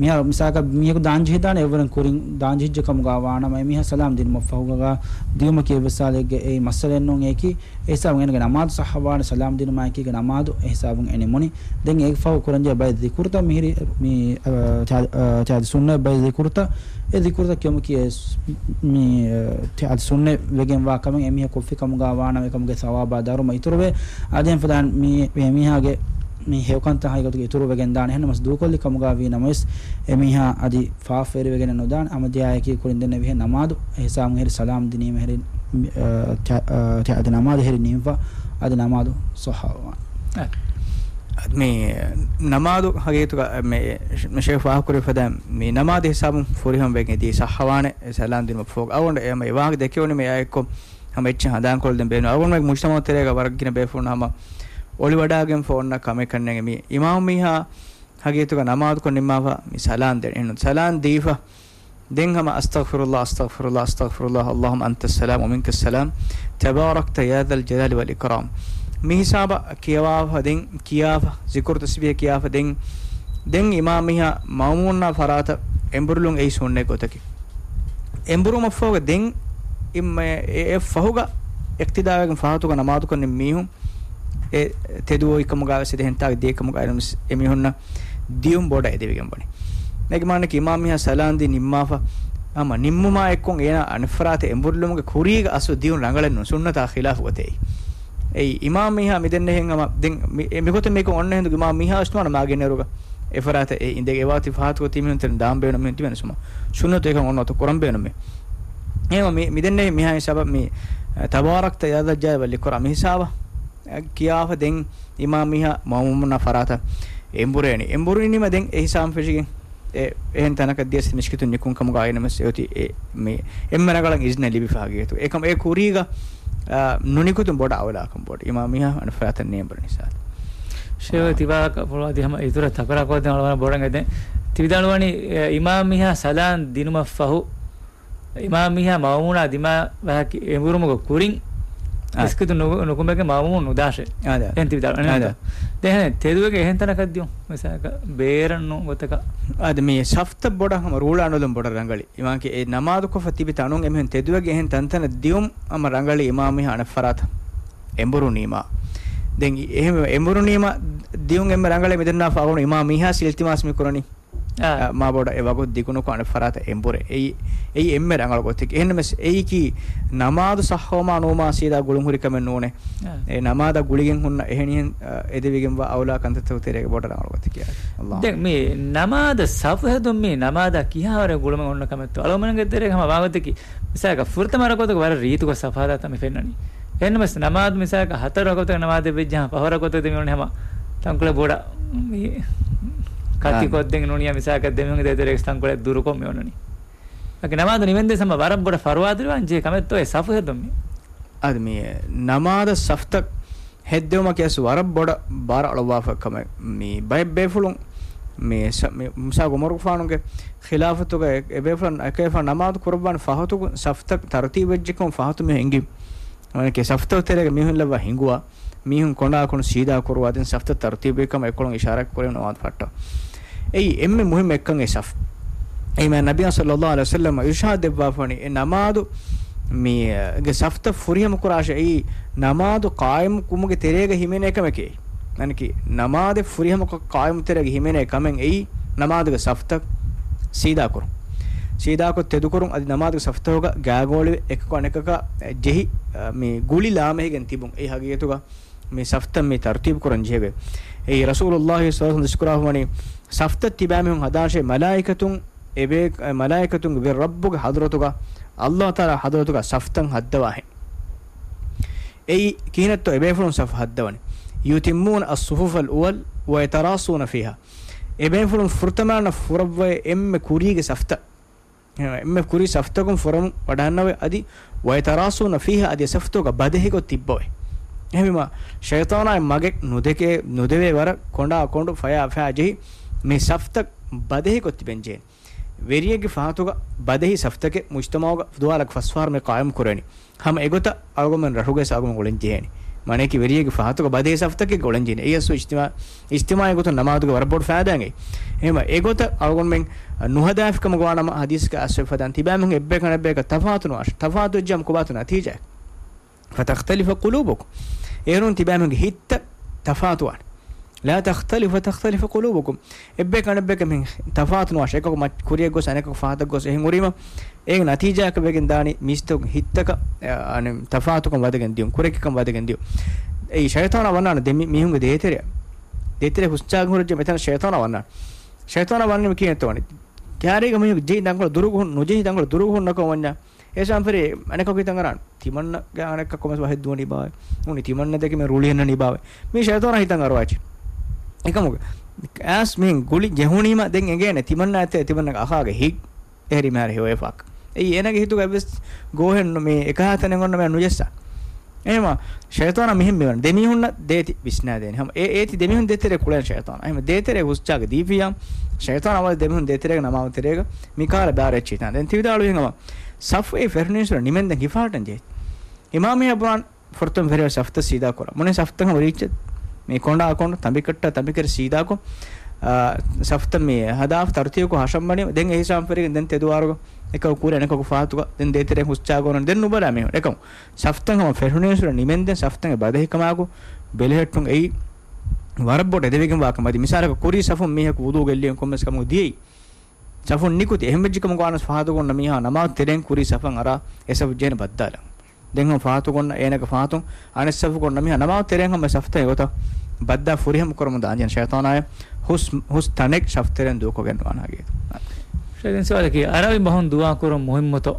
މިހާ މިސާލަކަށް މީހަކު ދާން ޖެހިދާނެ އެއްވަރެން ކުރިން ދާން ޖެހިއްޖެ ކަމުގަ ވާނަމަ އެ މީހާ ސަލާމް ދިނުމަށް ފަހުގަ ދިޔުމަކީ އެއްވެސް ސާލެއްގެ އެއީ މައްސަލައެއް ނޫން އެކީ. އެހިސާބުން އޭނަގެ ނަމާދު ސައްހަވާނެ ސަލާމް ދިނުމާއެކީގެ ނަމާދު އެހިސާބުން އެ ނިމުނީ. ދެން އޭގެ ފަހު ކުރަންޖެހޭ ބައެއް ޒިކުރުތައް މިހިރި މި، އަ، ތި-، އަ، ތި އަދި ސުންނަތް ބައެއް ޒިކުރުތައް، އެ ޒިކުރުތައް ކިޔުމަކީ އެ ސް-، މި، އަ، ތި އަދި ސުންނަތް ވެގެން ވާ ކަމެއް އެ މީހަކު ކޮށްފި ކަމުގަ ވާނަމަ އެކަމުގެ ސަވާބާ ދަރުމަ އިތުރުވޭ. އަދި އެފަދައިން މި، މި މީހާގެ މި ހެޔޮކަންތައް ހަގީގަތުގަ އިތުރުވެގެން ދާނެ. އެހެންނަމަވެސް ދޫކޮށްލި ކަމުގަ ވީ ނަމަވެސް އެ މީހާ އަދި ފާފަވެރިވެގެނެއް ނުދާނެ. ހަމަ ދިޔާއެކީ ކުރިން ދެންނެވިހެން ނަމާދު އެހިސާބުން ހެރި ސަލާމް ދިނީމަ ހެރި، މި، އަ، ތި-، އަ، ތި އަދި ނަމާދު ހެރި ނިންފަ އަދި ނަމާދު ސައްހަވާނެ. އަ، މި ނަމާދު ހަގީގަތުގަ މި، މި ޝޭޚް ފާހަގަކުރި ފަދަ މި ނަމާދު ހިސާބުން ފުރިހަމަ ވެގެން ދީ ސައްހަވާނެ ސަލާމް ދިނުމަށް ފަހު. އަޅުގަނޑު އެ މަ އެ ވާހަކަ ދެކެވުނީ މި އާއެއްކޮށް ހަމަ އެއްޗެއް ހަނދާންކޮށްލަދޭން ބޭނުން. އަޅުގަނޑުމެން މުޖްތަމަޢު ތެރޭގަ ވަރަށް ގިނަ ބޭފުޅުން ހަމަ އޮޅިވަޑާގެންފަ އޮންނަ ކަމެއް ކަންނޭނގެ މި އިމާމް މީހާ ހަގީގަތުގަ ނަމާދުކޮށް ނިންމާފަ މި ސަލާން ދޭނެ. އެހެން ސަލާން ދީފަ ދެން ހަމަ أستغفر الله، أستغفر الله، أستغفر الله، اللهم أنت السلام ومنك السلام، تباركت يا ذا الجلال والإكرام. މި ހިސާބަށް ކިޔަވާފަ ދެން ކިޔާފަ، ޒިކުރު ތަސްބީހަ ކިޔާފަ ދެން، ދެން އިމާމް މީހާ މައުމޫނާ ފަރާތަށް އެނބުރިލުން އެއީ ސުންނަތް ގޮތަކީ. އެނބުރުމަށްފަހުގަ ދެން އި-، އެ، އެ ފަހުގަ އިޤްތިދާވެގެން ފަހަތުގަ ނަމާދުކޮށް މީހުން އެ ތެދުވެ އޮތް ކަމުގަ ވެސް އެ ދެހެންތާގެ ދިޔަ ކަމުގަ އިނުމިސް އެ މީހުންނަށް ދިޔުން ބޮޑަށް އެދެވިގެން ވަނީ. އޭގެ މާނައަކީ އިމާމް މީހާ ސަލާން ދީ ނިންމާފަ، ހަމަ ނިންމުމާ އެއްކޮށް އޭނާ އަނެއްފަރާތަށް އެނބުރިލުމުގެ ކުރީގަ އަސްލު ދިޔުން ރަނގަޅެއް ނޫން، ސުންނަތާ ޚިލާފު ގޮތެއް. އެއީ އިމާމް މީހާ މިދެންނެހެން ހަމަ ދެން މި-، އެ މިގޮތަށް މިކޮށް އޮންނަ ހިނދު އިމާމް މީހާ ވެސް ނުވާނެ މާގިނައިރުގަ އެފަރާތަށް އެ އިނދެގެން އެވާތީ ފަހަތުގަ ތިމީހުން ތެރެ ދާން ބޭނުމީހުން ތިބެނެ ސުމަ. ސުންނަތު އެކަން އޮންނަތަ ކުރަން ބޭނުމޭ. އެހެން މި-، މިދެންނެ މިހާ ހިސާބަށް މި، އަ، تباركت يا ذا الجلال والإكرام މި ހިސާބަށް، އަ، ކިޔާފަ ދެން އިމާމް މީހާ މައުމޫމުންނާ ފަރާތަށް އެނބުރޭނީ. އެނބުރި ނިމި ދެން އެ ހިސާބުން ފެށިގެން އެ، އެހެން ތަނަކަށް ދިޔަސް މިސްކިތުން ނިކުން ކަމުގަ އިނަމެސް އެއޮތީ އެ، މި، އެންމެ ރަނގަޅަށް އިޒްނަ ލިބިފަ ހަގީގަތު. އެކަމް އެ ކުރީގަ، އަ، ނުނިކުތުން ބޮޑަށް އައުލާކަން ބޮޑު. އިމާމް މީހާ އަނެއްފަރާތަށް ނޭނބުރި ނިސާލު. ޝޭޚް ތިބާކަ ފުޅު އަދި ހަމަ އިތުރަށް ތަކުރާރު ކޮށްދޭން އަޅުގަނޑަށް ބޮޑަށް އެދެން. ތި ވިދާޅުވަނީ، އެ، އިމާމް މީހާ ސަލާން ދިނުމަށް ފަހު، އިމާމް މީހާ މައުމޫނާ ދިމާވާކި އެނބުރުމުގެ ކުރިން އާ. މިސްކިތު ނު-، ނުކުމެގެން މައުމޫން ނުދާށޭ. އާ، ދާ. އެހެން ތި ވިދާޅު-، އާ، އެހެން ދާ. ތަ-، ދެން ތެދުވެގެން އެހެން ތަނަކަށް ދިޔުން. މިސާލަކަށް ބޭރަށް ނޫން ގޮތަކަށް. އާ، ދެ މި ސަފްތައް ބޮޑަށް ހަމަ ރޫޅާ ނުލުން ބޮޑަށް ރަނގަޅީ. އިމާމްގެ އެ ނަމާދު ކޮށްފަ ތިބި ތަނުން އެމީހުން ތެދުވެގެން އެހެން ތަންތަނަށް ދިޔުން ހަމަ ރަނގަޅީ އިމާމް މީހާ އަނެއްފަރާތަށް އެނބުރުނީމާ. ދެން އެހެން އެނބުރުނީމާ ދިޔުން އެންމެ ރަނގަޅޭ މިދެންނާފަ އަޅުގަނޑު އިމާމް މީހާ އިލްތިމާސް މި ކުރަނީ. އާ. އަ، މާ ބޮޑަށް އެ ވަގުތު ދިގުނުކޮށް އަނެއްފަރާތަށް އެނބުރޭ. އެއީ، އެއީ އެންމެ ރަނގަޅު ގޮތެއް. އެހެންނަމަވެސް އެއީކީ ނަމާދު ސައްހަވުމާ ނުވުމާ ސީދާ ގުޅުން ހުރި ކަމެއް ނޫނޭ. އާ. އެ ނަމާދަށް ގުޅިގެން ހުންނަ އެހެނިހެން، އަ، އެދެވިގެންވާ އައުލާ ކަންތައްތަކުގެ ތެރޭގަ ބޮޑަށް ރަނގަޅު ގޮތެއް ކިޔާ. އައްލާހު. ދެން މި ނަމާދަށް ސަފު ހެދުން މި ނަމާދާ ކިހާވަރެއް ގުޅުމެއް އޮންނަ ކަމެއްތޯ؟ އަޅުގަނޑުމެންގެ ތެރޭގަ ހަމަ ވާގޮތަކީ މިސާލަކަށް ފުރަތަމަ ރަކުޢަތުގަ ވަރަށް ރީތިކޮށް ސަފު ހަދާތާ މި ފެންނަނީ. އެހެންނަމަވެސް ނަމާދު މިސާލަކަށް ހަތަރު ރަކުޢަތުގެ ނަމާދެއް ވެއްޖެ ހަމަ ފަހު ރަކުޢަތުގެ ދެމި އޮންނަނީ ހަމަ ތަންކޮޅެއް ބޮޑަށް މި ކަތި އާނ. ކޮށްދެން ނޫނިއްޔާ މިސާލަކަށް ދެމީހުންގެ ދޭތެރޭގަ ތަންކޮޅެއް ދުރުކޮށް މި އޮންނަނީ. އަކި ނަމާދު ނިމެންދެ ހަމަ ވަރަށް ބޮޑަށް ފަރުވާ ދުރުވާން ޖެހޭ ކަމެއްތޯ އެ ސަފު ހެދުން މި. އަދި މި ނަމާދަށް ސަފްތައް ހެއްދެވުމަކީ އަސް ވަރަށް ބޮޑަށް ބާރު އަޅުއްވާފަ ކަމެއް. މި ބައެއް ބޭފުޅުން މި ސަ-، މި މުސާ ގުމަރުގެފާނުގެ ޚިލާފަތުގަ އެ، އެ ބޭފުޅަށް އެކޭފާނު ނަމާދު ކުރައްވާނެ ފަހަތުގަ ސަފްތައް ތަރުތީބު ވެއްޖެކަމުން ފަހަތު މީހުން އެނގި. އަނެކެ ސަފްތައް ތެރޭގަ މީހުން ލައްވާ ހިނގުވާ، މީހުން ކޮނޑާކޮނޑު ސީދާ ކުރުވާ، ދެން ސަފްތައް ތަރުތީބު ކަމަށް އެކޮޅުން އިޝާރާތް ކުރެވުނު ނަމާދު ފައްޓަ. އެއީ އެންމެ މުހިއްމު އެއްކަން އެ ސަފް. އެއީ މާ ނަބިއްޔާ ޞައްލައްލާހު ޢަލައިހި ވަސައްލަމަ އިރުޝާދު ދެއްވާފަނީ އެ ނަމާދު މި، ގެ ސަފްތައް ފުރިހަމަ ކުރާށޭ. އެއީ ނަމާދު ޤާއިމު ކުމުގެ ތެރޭގަ ހިމެނޭ ކަމެކޭ. އަނެކި ނަމާދެއް ފުރިހަމަކޮށް ޤާއިމު ތެރޭގަ ހިމެނޭ ކަމެއް އެއީ ނަމާދުގެ ސަފްތައް ސީދާކުރުން. ސީދާކޮށް ތެދުކުރުން އަދި ނަމާދުގެ ސަފްތަކުގަ ގާގޯޅިވެ އެކަކު އަނެކަކާ ޖެހި، އަ، މި ގުޅި ލާމެހިގެން ތިބުން. އެއީ ހަގީގަތުގަ މި ސަފްތައް މި ތަރުތީބު ކުރަން ޖެހެވޭ. އެއީ ރަސޫލުﷲ ޞައްލައްލާހު ޢަލައިހި ވަސައްލަމަ ދަސްކުރާފަވަނީ ސަފްތައް ތިބާމީހުން ހަދާށޭ މަލާއިކަތުން އެބޭ-، އެ މަލާއިކަތުންގެ ރައްބުގެ ޙަޟްރަތުގަ، ﷲ ތަޢާލާ ޙަޟްރަތުގަ ސަފްތައް ހައްދަވާހެން. އެއީ ކިހިނެއްތޯ އެބޭފުޅުން ސަފް ހައްދަވަނީ؟ يتمون الصفوف الأول ويتراصون فيها. އެބޭފުޅުން ފުރަތަމަ ފުރައްވައޭ އެންމެ ކުރީގެ ސަފްތައް. އެންމެ ކުރީ ސަފްތަކުން ފުރަމުން ވަޑައިގަންނަވައި އަދި، ويتراصون فيها، އަދި އެ ސަފްތަކުގަ ބަދެހިކޮށް ތިއްބަވައި. އެހެންވީމާ، ޝައިޠާނާއި މަގެއް ނުދެކޭ، ނުދެވޭ ވަރަށް ކޮނޑާ ކޮނޑު ފަޔާ ފަޔާ ޖެހި، މި ސަފްތައް ބަދެހިކޮށް ތިބެން ޖެހޭނެ. ވެރިއެއްގެ ފަހަތުގަ ބަދެހި ސަފްތަކެއް މުޖްތަމަޢުގަ ދުވާލަކަށް ފަސްފަހަރު މި ޤާއިމް ކުރެވެނީ. ހަމަ އެގޮތަށް އަޅުގަނޑުމެން ރަށުގައި އަޅުގަނޑުމެން އުޅެން ޖެހޭނެ. މާނައަކީ ވެރިއެއްގެ ފަހަތުގަ ބަދެހި ސަފްތަކެއް އުޅެން ޖެހޭނެ. އެއީ އަސްލު އިޖްތިމާ-، އިޖްތިމާޢީ ގޮތުން ނަމާދުގެ ވަރަށް ބޮޑު ފައިދާއެއް. އެހެންވީމާ، އެގޮތަށް އަޅުގަނޑުމެން ނުހަދާފިކަމުގަ ވާނަމަ، ޙަދީޘްގަ އައިސްފަދައިން ތިބާމީހުން އެއްބަޔަކު އަނެއްބަޔަކަށް ތަފާތު ނުވާށި. ތަފާތު ވެއްޖާމަ ކޮބާތޯ ނަތީޖާ؟ ފަތަޚްތަލިފަ ޤުލޫބުކުމް. އޭރުން ތިބާމީހުންގެ ހިތްތައް ތަފާތުވާނެ. ލާ ތަޚްތަލިފަ ތަޚްތަލިފަ ޤުލޫބުކުމް. އެއްބަޔަކު އަނެއްބަޔަކަށް މި ތަފާތު ނުވާށި. އެކަކު މަ-، ކުރިއަށް ގޮސް އަނެކަކު ފަހަތަށް ގޮސް އެހެން ހުރީމަ، އޭގެ ނަތީޖާއަކަށް ވެގެން ދާނީ މީސްތަކުން ހިތްތަކަށް، އަ، އަނެއް ތަފާތުކަން ވަދެގެން ދިޔުން، ކުރެކިކަން ވަދެގެން ދިޔުން. އެއީ ޝައިޠާނާ ވަންނާނެ ދެ މި-، މީހުންގެ ދޭތެރެއަށް. ދޭތެރެ ހުސްޗާގެން ހުރެއްޖެ މިތަނަށް ޝައިޠާނާ ވަންނާނެ. ޝައިޠާނާ ވަންނީ ކިހިނެއްތޯ ވަނީ؟ ކާރީގަ މީހަކު ޖެހި ތަންކޮޅަށް ދުރުގަ ހުން-، ނުޖެހި ތަންކޮޅަށް ދުރުގަ ހުންނަކަމަށް ވަންޏާ، އޭ ޝާންފެރޭ، އަނެކަކު ހިތަށް އަރާނެ. ތިމަންނަގެ އަނެކަކު ކޮންމެސް ވަހެއް ދުވަނީ ބާވައޭ؟ ނޫނީ ތިމަންނަ ދެކެ މި ރުޅި އަންނަނީ ބާވައޭ؟ މީ ޝައިޠާނާ ހިތަށް އަރުވާ އެއްޗެއް. އެކަމުގަ އައިސް މިހެން ގުޅި ޖެހުނީމަ ދެން އެނގޭނެ ތިމަންނާ އެތެއް ތިމަންނަގެ އަޚާގެ ހިތް އެހެރީ މިހާރު ހެޔޮވެފަ. އެއީ އޭނާގެ ހިތުގަ އެއްވެސް ގޯހެއް ނު-، މި އެކަހަލަ ތަނެއް އޮންނަ މި ނުޖައްސާ. އެހެންވީމާ، ޝައިޠާނާ މިހެން މިވަނީ. ދެމީހުންނަށް ދޭތި ވިސްނާދޭނެ. ހަމަ އެ-، އޭތި ދެމީހުން ދޭތެރޭ ކުޅޭނެ ޝައިޠާނާ. އެހެންވީމަ ދޭތެރޭ ހުސްޗާގެ ދީފިޔާ، ޝައިޠާނާ ވަދެ ދެމީހުން ދޭތެރޭގަ ނަމާދު ތެރޭގަ މި ކާރަ ބާރަ އެއްޗިތާ. ދެން ތި ވިދާޅުވިހެން ހަމަ ސަފް އެ ފެށުނީސުރަ ނިމެންދެން ހިފާހައްޓަން ޖެހޭ. އިމާމް އިބްރާން ފުރަތަމަ ފެށި ސަފްތައް ސީދާ ކުރާ. މުޅި ސަފްތައް ހަމަ ރީއްޗެއް. މި ކޮނޑާ ކޮނޑު ތަނބިކަށްޓާ ތަނބިކަށް ސީދާކޮށް، އާ، ސަފްތައް މި ހަދާފަ ތަރުތީބުކޮށް ހަށަންބަނީ. ދެން އެހިސާބުން ފެށިގެން ދެން ތެދުވާރުގަ އެކަކު ކުރި އަނެކަކު ފަހަތުގަ ދެން ދޭތެރޭ ހުސްޗާގަ އޮންނަނީ. ދެން ނުބަލާ މީހުން. އެކަމު ސަފްތައް ހަމަ ފެށުނީސުރަ ނިމެންދެން ސަފްތައް އެ ބަދެހިކަމާއެކު ބެލެހެއްޓުން އެއީ ވަރަށް ބޮޑު އެދެވިގެންވާ ކަމެއް. މިސާލަކަށް ކުރީ ސަފުން މީހަކު ވުޟޫ ގެއްލިގެން ކޮންމެސް ކަމަކު ދިޔައީ. ސަފުން ނިކުތީ. އެހެންވެއްޖެ ކަމަކު ވާނަމަ ފަހަތުގަ އޮންނަ މީހާ ނަމާދު ތެރޭން ކުރީ ސަފަށް އަރާ އެ ސަފު ޖެހޭނެ ބައްދާލަން. ދެން ހަމަ ފަހަތުގަ އޮންނަ އޭނަގެ ފަހަތުން އަނެއް ސަފުގަ އޮންނަ މީހާ ނަމާދު ތެރޭން ހަމަ ސަފްތައް އެގޮތަށް ބައްދާ ފުރިހަމަ ކުރަމުން ދާންޖެހޭނެ ޝައިޠާނާއެއް ހުސް، ހުސް ތަނެއް ސަފް ތެރޭން ދޫކޮށްގެން ނުވާނެ ހަގީގަތަށް. ޝައިޚް ދެން ސުވާލަކީ، އަރަބިން ބަހުން ދުޢާ ކުރުން މުހިއްމުތޯ؟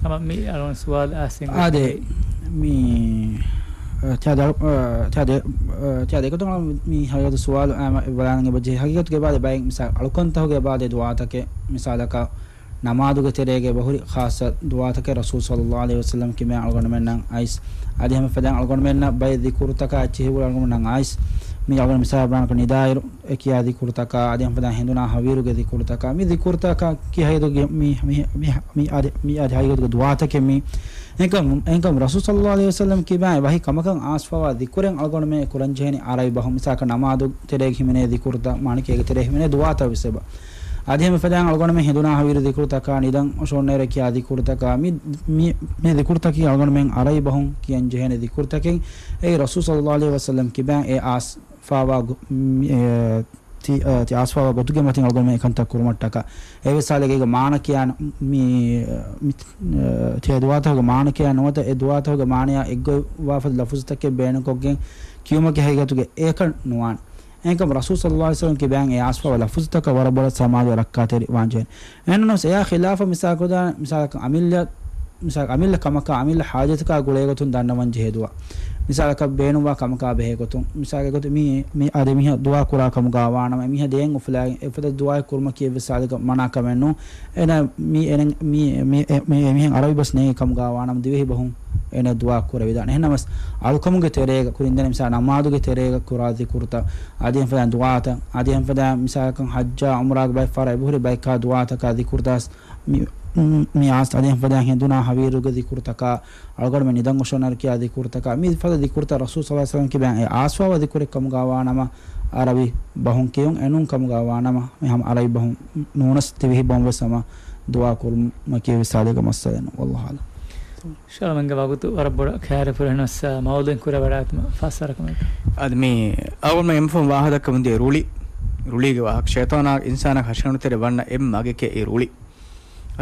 ހަމަ މި އަޅުގަނޑު ސުވާލު އައިސް އެނގުނީ. އާދެ، މި، އަ، ތިޔާ ދަ-، އަ، ތިޔާ ދެ-، އަ، ތިޔާ ދެކޮތަށް މި ހަގީގަތު ސުވާލު އައިމަ ބަލާނަން އެބަޖެހޭ. ހަގީގަތުގެ އެބާދެ ބައެއް މިސާލް އަޅުކަންތަކުގެ އެބާދެ ދުޢާތަކެއް މިސާލަކަށް ނަމާދުގެ ތެރޭގަ އެބަހުރި ޚާއްޞަ ދުޢާތަކެއް ރަސޫލު ޞައްލައްލާހު ޢަލައިހި ވަސައްލަމް ކިބައިން އަޅުގަނޑުމެންނަށް އައިސް. އަދި ހަމަ ފަދައިން އަޅުގަނޑުމެންނަށް ބައެއް ޛިކުރުތަކާ އެއްޗެހި ހުރި އަޅުގަނޑުމެންނަށް އައިސް. މި އަޅުގަނޑު މިސާލަށް ބަލާނަކަ ނިދާއިރު އެ ކިޔާ ޛިކުރުތަކާ، އަދި ހަމަ ފަދައިން ހެނދުނާ ހަވީރުގެ ޛިކުރުތަކާ، މި ޛިކުރުތަކަކީ ހަގީގަތުގަ މި، މި، މި، މި އަދި، މި އަދި ހަގީގަތުގަ ދުޢާތަކެއް މީ. އެހެންކަމު، އެހެންކަމު ރަސޫލު ޞައްލައްލާހު ޢަލައިހި ވަސައްލަމް ކިބައިން ވަޙީ ކަމަކަށް އައިސްފަވާ ޛިކުރެއް އަޅުގަނޑުމެން ކުރަންޖެހޭނީ އަރަބި ބަހުން. މިސާލަކަށް ނަމާދު ތެރޭގަ ހިމެނޭ ޛިކުރުތައް، މާނައަކީ އޭގެ ތެރޭ ހިމެނޭ ދުޢާތައް ވެސް އެބަ. އަދި ހަމަ ފަދައިން އަޅުގަނޑުމެން ހެނދުނާ ހަވީރު ޛިކުރުތަކާ، ނިދަން އޮށޯންނައިރު ކިޔާ ޛިކުރުތަކާ، މި، މި، މި ޛިކުރުތަކީ އަޅުގަނޑުމެން އަރަބި ބަހުން ކިޔަން ޖެހޭނެ ޛިކުރުތަކެއް. އެއީ ރަސޫލު ޞައްލައްލާހު ޢަލައިހި ވަސައްލަމް ކިބައިން އެ އައިސްފަވާ ގޮ-، މި، އެ، ތި-، އަ، ތި އައިސްފަވާ ގޮތުގެ މަތިން އަޅުގަނޑުމެން އެކަންތައް ކުރުމަށްޓަކާ. އެއްވެސް ހާލެއްގަ މާނަ ކިޔާ މި، މި، އަ، ތިޔަ ދުޢާތަކުގެ މާނަ ކިޔާ ނުވަތަ އެ ދުޢާތަކުގެ މާނަޔާ އެއްގޮތްވާ ފަދަ ލަފުޒުތަކެއް ބޭނުންކޮށްގެން ކިޔުމަކީ ހަގީގަތުގަ އެކަން ނުވާނެ. އެހެންކަމުން ރަސޫލު ޞައްލައްލާހު ޢަލައިހި ވަސައްލަމް ކިބައިން އެ އައިސްފަވާ ލަފުޒުތަކަށް ވަރަށް ބޮޑަށް ސަމާލުވެ ރައްކާތެރިވާން ޖެހޭނެ. އެހެންނަމަވެސް އެއާ ޚިލާފަށް މިސާލަކަށް އަމިއްލަ، މިސާލަކަށް އަމިއްލަ ކަމަކާ، އަމިއްލަ ޙާޖަތަކާ ގުޅޭގޮތުން ދަންނަވަން ޖެހޭ ދުޢާ. މިސާލަކަށް ބޭނުންވާ ކަމަކާ ބެހޭގޮތުން. މިސާލަކަށް މި، މި އަދި މީހާ ދުޢާ ކުރާ ކަމުގަ ވާނަމަ، އެމީހާ ދެއަތް އުފުލާގެން އެފަދަ ދުޢާއެއް ކުރުމަކީ އެއްވެސް ހާލެއްގަ މަނާ ކަމެއް ނޫން. އޭނަ މި އެނެ-، މި، މި، މި އެމީހެއް އަރަބި ބަސް ނޭނގި ކަމުގަ ވާނަމަ ދިވެހި ބަހުން އޭނަ ދުޢާ ކުރެވިދާނެ. އެހެންނަމަވެސް އަޅުކަމުގެ ތެރޭގަ ކުރިންދެނެ މިސާލަށް ނަމާދުގެ ތެރޭގަ ކުރާ ޛިކުރުތައް، އަދި ހަމަ ފަދައިން ދުޢާތައް، އަދި ހަމަ ފަދައިން މިސާލަކަށް ޙައްޖާ ޢުމްރާގެ ބައެއް ފަހަރަށް އެބަހުރި ބައެއް ކާ ދުޢާތަކާ ޛިކުރުތައް މި، މި އާސް އަދި ހަމަ ފަދައިން ހެނދުނާ ހަވީރުގެ ޛިކުރުތަކާ، އަޅުގަނޑުމެން ނިދަން އޮށޯންނައިރު ކިޔާ ޛިކުރުތަކާ، މި ފަދަ ޛިކުރުތައް ރަސޫލު ޞައްލައްލާހު ޢަލައިހި ވަސައްލަމް ކިބައިން އެ އައިސްފަވާ ޛިކުރެއް ކަމުގަ ވާނަމަ، އަރަބި ބަހުން ކިޔުން އެނޫން ކަމުގަ ވާނަމަ، މި ހަމަ އަރަބި ބަހުން ނޫނަސް ދިވެހި ބަހުން ވެސް ހަމަ ދުޢާ ކުރުމަކީ އެއްވެސް ހާލެއްގަ މައްސަލައެއް ނޫން. ވައްލާހު އަޢްލަމް. ޝާލަމްގެ ވަގުތު ވަރަށް ބޮޑަށް ކައިރިފުރި ނަސް މައުޟޫޢެއް ކުރެވިވަޑައިގަތުމަށް ފަސް ވަރަކަށް މެދު. އަދި މި އަޅުގަނޑުމެން އެންމެ ފަހުން ވާހަކަ ދައްކަމުން ދިޔަ ރުޅި، ރުޅީގެ ވާހަކަ. ޝައިޠާނާ އިންސާނާ ހަށިގަނޑު ތެރޭ ވަންނަ އެއް މަގެކޭ އެ ރުޅި.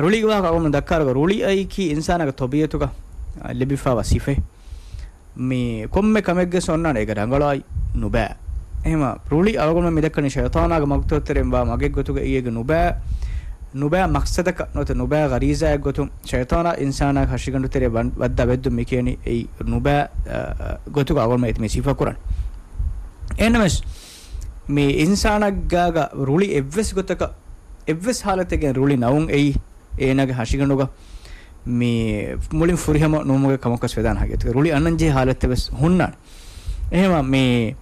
ރުޅީގެ ވާހަކަ އަޅުގަނޑުމެން ދައްކާއިރުގަ ރުޅި އައީކީ އިންސާނާގެ ތަބީޢަތުގަ، އަ، ލިބިފައިވާ ސިފައެއް. މި ކޮންމެ ކަމެއްގެ ސޮންނާނެ އޭގެ ރަނގަޅާއި ނުބައި. އެހެމަ ރުޅި އަޅުގަނޑުމެން މި ދައްކަނީ ޝައިޠާނާގެ މަގުތައް ތެރެއިން ވާ މަގެއްގޮތުގަ އޭގެ ނުބައި، ނުބައި މަޤްޞަދަކަށް ނުވަތަ ނުބައި ޣަރީޒާއެއް ގޮތުން ޝައިޠާނާ އިންސާނާގެ ހަށިގަނޑު ތެރޭ ވަން-، ވައްދާ ވެއްދުން މި ކިޔަނީ އެއީ ނުބައި، އަ، އަ، ގޮތުގަ އަޅުގަނޑުމެން އެތި މި ސިފަ ކުރަން. އެހެންނަމަވެސް މި އިންސާނާގާގަ ރުޅި އެއްވެސް ގޮތަކަށް، އެއްވެސް ހާލަތެއްގެ ރުޅި ނައުން އެއީ އޭނާގެ ހަށިގަނޑުގަ މި މުޅިން ފުރިހަމަ ނުވުމުގެ ކަމަކަސް ވެދާނެ ހަގީގަތުގަ ރުޅި އަންނަން ޖެހޭ ހާލަތެއް ވެސް ހުންނާނެ. އެހެމަ މި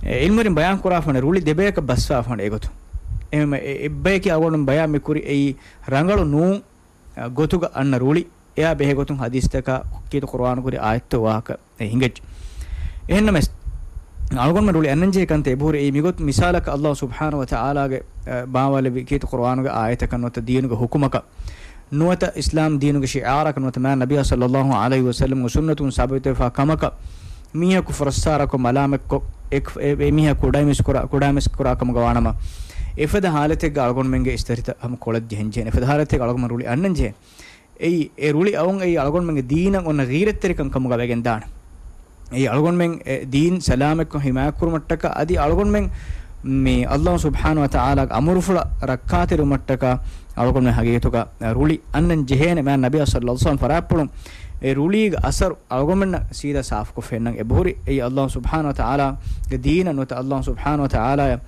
އެ އިލްމުވެރިން ބަޔާން ކުރާފަނެ ރުޅި ދެބަޔަކަށް ބަސްވާފަނެ އެގޮތު. އެހެމަ އެ އެއްބަޔަކީ އަޅުގަނޑު ބަޔާން މި ކުރި އެއީ ރަނގަޅު ނޫން ގޮތުގަ އަންނަ ރުޅި. އެއާ ބެހޭ ގޮތުން ހަދީސްތަކާ ކީރިތި ޤުރުއާނު ކުރި އާޔަތްތައް ވާހަކަ އެ ހިނގައްޖެ. އެހެންނަމެސް، އަޅުގަނޑުމެން ރުޅި އަންނަންޖެހޭ ކަންތައް އެބަހުރި އެއީ މިގޮތް މިސާލަކަށް ﷲ ސުބްޙާނަހޫ ވަތަޢާލާގެ، އަ، ބާވާލެއްވި ކީރިތި ޤުރުއާނުގެ އާޔަތަކަށް ނުވަތަ ދީނުގެ ޙުކުމަކަށް ނުވަތަ އިސްލާމް ދީނުގެ ޝިޢާރަކަށް ނުވަތަ މާތް ނަބިއްޔާ ޞައްލައްލާހު ޢަލައިހި ވަސައްލަމްގެ ސުންނަތުން ސާބިތުވެފާ ކަމަކަށް މީހަކު ފުރައްސާރަކޮށް މަލާމަތްކޮށް، އެ، އެ، އެ މީހާ ކުޑައިމަސްކުރާ، ކުޑައިމަސްކުރާ ކަމުގަ ވާނަމަ، އެފަދަ ހާލަތެއްގަ އަޅުގަނޑުމެންގެ އިސްތަށިތައް ހަމަ ކޮޅަށް ޖެހެންޖެހޭނެ. އެފަދަ ހާލަތެއްގަ އަޅުގަނޑުމެން ރުޅި އަންނަންޖެހޭނެ. އެއީ، އެ ރުޅި އައުން އެއީ އަޅުގަނޑުމެންގެ ދީނަށް އޮންނަ ޣީރަތްތެރިކަން ކަމުގަ ވެގެން ދާނެ. އެއީ އަޅުގަނޑުމެން އެ ދީން ސަލާމަތްކޮށް ހިމާޔަތްކުރުމަށްޓަކާ، އަދި އަޅުގަނޑުމެން މި ﷲ ސުބްޙާނަހޫ ވަތަޢާލާގެ އަމުރުފުޅަށް ރައްކާތެރިވުމަށްޓަކާ، އަޅުގަނޑުމެން ހަގީގަތުގަ ރުޅި އަންނަން ޖެހޭނެ. މާތް ނަބިއްޔާ ޞައްލައްލާހު ޢަލައިހި ވަސައްލަމް ފަރާތްޕުޅުން އެ ރުޅީގެ އަސަރު އަޅުގަނޑުމެންނަށް ސީދާ ސާފުކޮށް ފެންނަން އެބަހުރި. އެއީ ﷲ ސުބްޙާނަހޫ ވަތަޢާލާގެ ދީނަށް ނުވަތަ ﷲ ސުބްޙާނަހޫ ވަތަޢާލާއަށް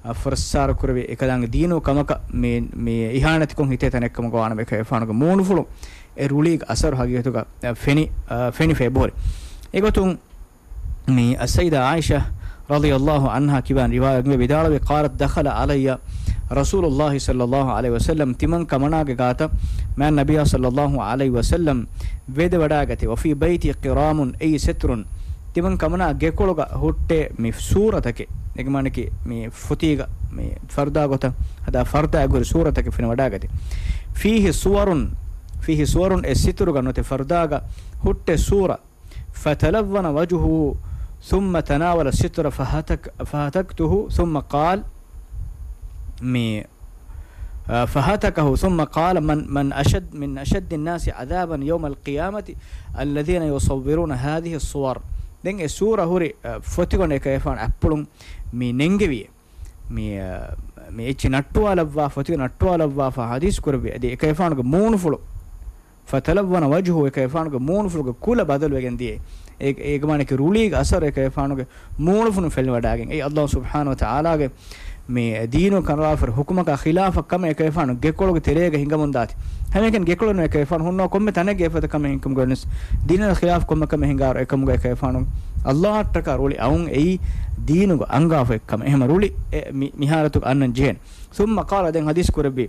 އަ، ފުރައްސާރަ ކުރެވި އެކަލާނގެ ދީނު ކަމަކަށް މި، މި އިހާނެތިކޮށް ހިތޭ ތަނެއްކަމުގަ ވާނަމަ އެކަލޭގެފާނުގެ މޫނުފުޅު އެ ރުޅީގެ އަސަރު ހަގީގަތުގަ، އަ، ފެނި، އަ، ފެނިފަ އެބަހުރި. އެގޮތުން މި އައްސައްޔިދާ ޢާއިޝާ ރަޟިޔައްލާހު ޢަންހާ ކިބާން ރިވާޔަތް ވިދާޅުވި، قالت دخل علي رسول الله صلى الله عليه وسلم، ތިމަން ކަމަނާގެ ގާތަށް މާތް ނަބިއްޔާ ޞައްލައްލާހު ޢަލައިހި ވަސައްލަމް ވެދެވަޑާގަތެ. وفي بيتي قرام، އެއީ ސެތުރުން. ތިމަން ކަމަނާ ގެކޮޅުގަ ހުއްޓޭ މި ސޫރަތަކެއް. އެގެ މާނަކީ މި ފޮތީގަ މި ފަރުދާ ގޮތަށް ހަދާ ފަރުދާއަށް ހުރި ސޫރަތަކެއް ފެނިވަޑާގަތެ. فيه صور، فيه صور، އެ ސިތުރުގަ ނުވަތަ ފަރުދާގަ ހުއްޓޭ ސޫރަ. فتلون وجهه ثم تناول الستر فهتك، فهتكته ثم قال، މި، އަ، فهتكه ثم قال، من، من أشد، من أشد الناس عذابا يوم القيامة الذين يصورون هذه الصور. ދެން އެ ސޫރަ ހުރި، އަ، ފޮތިގަނޑު އެކަލޭގެފާނު އަތްޕުޅުން މި ނެންގެވިއޭ. މި، އަ، މި އެއްޗި ނައްޓުވާލައްވާ، ފޮތިގަ ނައްޓުވާލައްވާފަ ހަދީސް ކުރެއްވި. އަދި އެކަލޭގެފާނުގެ މޫނުފުޅު فتلون وجهه، އެކަލޭގެފާނުގެ މޫނުފުޅުގެ ކުލަ ބަދަލުވެގެން ދިޔައީ. އެ، އޭގެ މާނައަކީ ރުޅީގެ އަސަރު އެކަލޭގެފާނުގެ މޫނުފުޅުން ފެނިވަޑާގެން. އެއީ ﷲ ސުބްޙާނަހޫ ވަތަޢާލާގެ މި ދީނު ކަނޑައަޅާފަ ހުކުމަކާ ޚިލާފަށް ކަމެއް އެކަލޭގެފާނު ގެކޮޅުގެ ތެރޭގަ ހިނގަމުން ދާތީ. ހަމައެކަނި ގެކޮޅުން އެކަލޭގެފާނު ހުންނަ ކޮންމެ ތަނެއްގަ އެފަދަ ކަމެއް ހިނގުމުގަ ވެސް ދީނާ ޚިލާފް ކޮންމެ ކަމެއް ހިނގާއިރު އެކަމުގަ އެކަލޭގެފާނު ﷲ އަށްޓަކާ ރުޅި އައުން އެއީ ދީނުގަ އަންގާފަ އެއްކަމެއް. އެހެމަ ރުޅި އެ މި، މި ހާލަތުގަ އަންނަން ޖެހޭނެ. ثم قال، ދެން ހަދީސް ކުރެއްވި،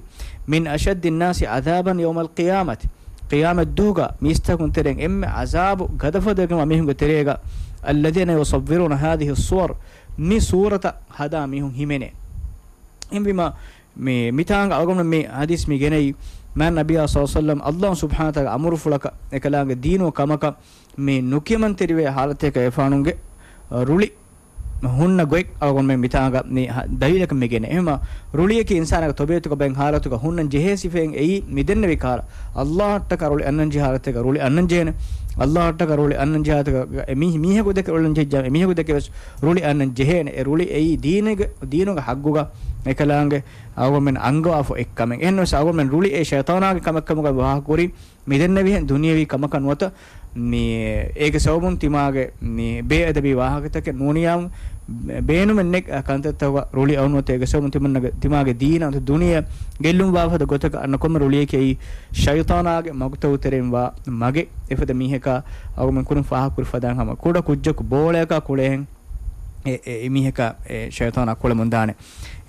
من أشد الناس عذابا يوم القيامة، ޤިޔާމަތްދުވަހުގަ މީސްތަކުން ތެރެއިން އެންމެ ޢަޒާބު ގަދަފަދަވެގެންވާ މީހުންގެ ތެރޭގަ، الذين يصورون هذه الصور، މި ސޫރަތައް ހަދާ މީހުން ހިމެނޭ. އެހެންވީމަ، މި، މިތާނގަ އަޅުގަނޑު މި ޙަދީޘް މި ގެނައީ، މާތް ނަބިއްޔާ ޞައްލަﷲު ޢަލައިހި ވަސައްލަމް ﷲ ސުބްޙާނަހޫ ވަތަޢާލާގެ އަމުރުފުޅަކަށް އެކަލާނގެ ދީނު ކަމަކަށް މި ނުކިޔަމަންތެރިވޭ ޙާލަތެއް އެކަލޭގެފާނުގެ ރުޅި ހުންނަ ގޮތް އަޅުގަނޑުމެން މިތާނގަ މި ހަ، ދަލީލަކަށް މި ގެނައީ. އެހެންވީމަ، ރުޅިއަކީ އިންސާނާގެ ޠަބީޢަތުގަ ބައެއް ޙާލަތުގަ ހުންނަން ޖެހޭ ސިފައެއް. އެއީ މި ދެންނެވި ކަހަލަ، ﷲ އަށްޓަކާ ރުޅި އަންނަން ޖެހޭ ޙާލަތެއްގަ ރުޅި އަންނަން ޖެހޭނެ. ﷲ އަށްޓަކާ ރުޅި އަންނަން ޖެހޭ ޙާލަތެއްގަ އެ މީ، މީހަކު ދެކެ ރުޅި އަންނަން ޖެހިއްޖެ، އެ މީހަކު ދެކެ ވެސް ރުޅި އަންނަން ޖެހޭނެ. އެ ރުޅި އެއީ ދީނުގެ، ދީނުގެ ޙައްޤުގަ އެކަލާނގެ އަޅުގަނޑުމެން އަންގަވާފަ އެއްކަމެއް. އެހެންވެސް އަޅުގަނޑުމެން ރުޅި އެ ޝައިޠާނާގެ ކަމެއްކަމުގަ ވާހަކަ ކުރީ. މި ދެންނެވިހެން ދުނިޔެވީ ކަމަކަށް ނުވަތަ، މި އޭގެ ސަބަބުން ތިމާގެ މި ބޭއަދަބީ ވާހަކަތަކެއް ނޫނިޔާ ބޭނުމެއް ނެތް ކަންތައްތަކުގަ ރުޅި އައުނުވަތަ އޭގެ ސަބަބުން ތިމަންނަގެ، ތިމާގެ ދީނަށް ދުނިޔެ ގެއްލުންވާ ފަދަ ގޮތަކަށް އަންނަ ކޮންމެ ރުޅިއެކޭ ޝައިޠާނާގެ މަގުތައް ތެރެއިން ވާ މަގެއް. އެފަދަ މީހަކާ އަޅުގަނޑުމެން ކުރިން ފާހަގަކުރި ފަދައިން ހަމަ ކުޑަ ކުއްޖަކު ބޯޅަޔަކާ ކުޅޭހެން އެ، އެ، އެ މީހަކާ އެ ޝައިޠާނާ ކުޅެމުންދާނެ.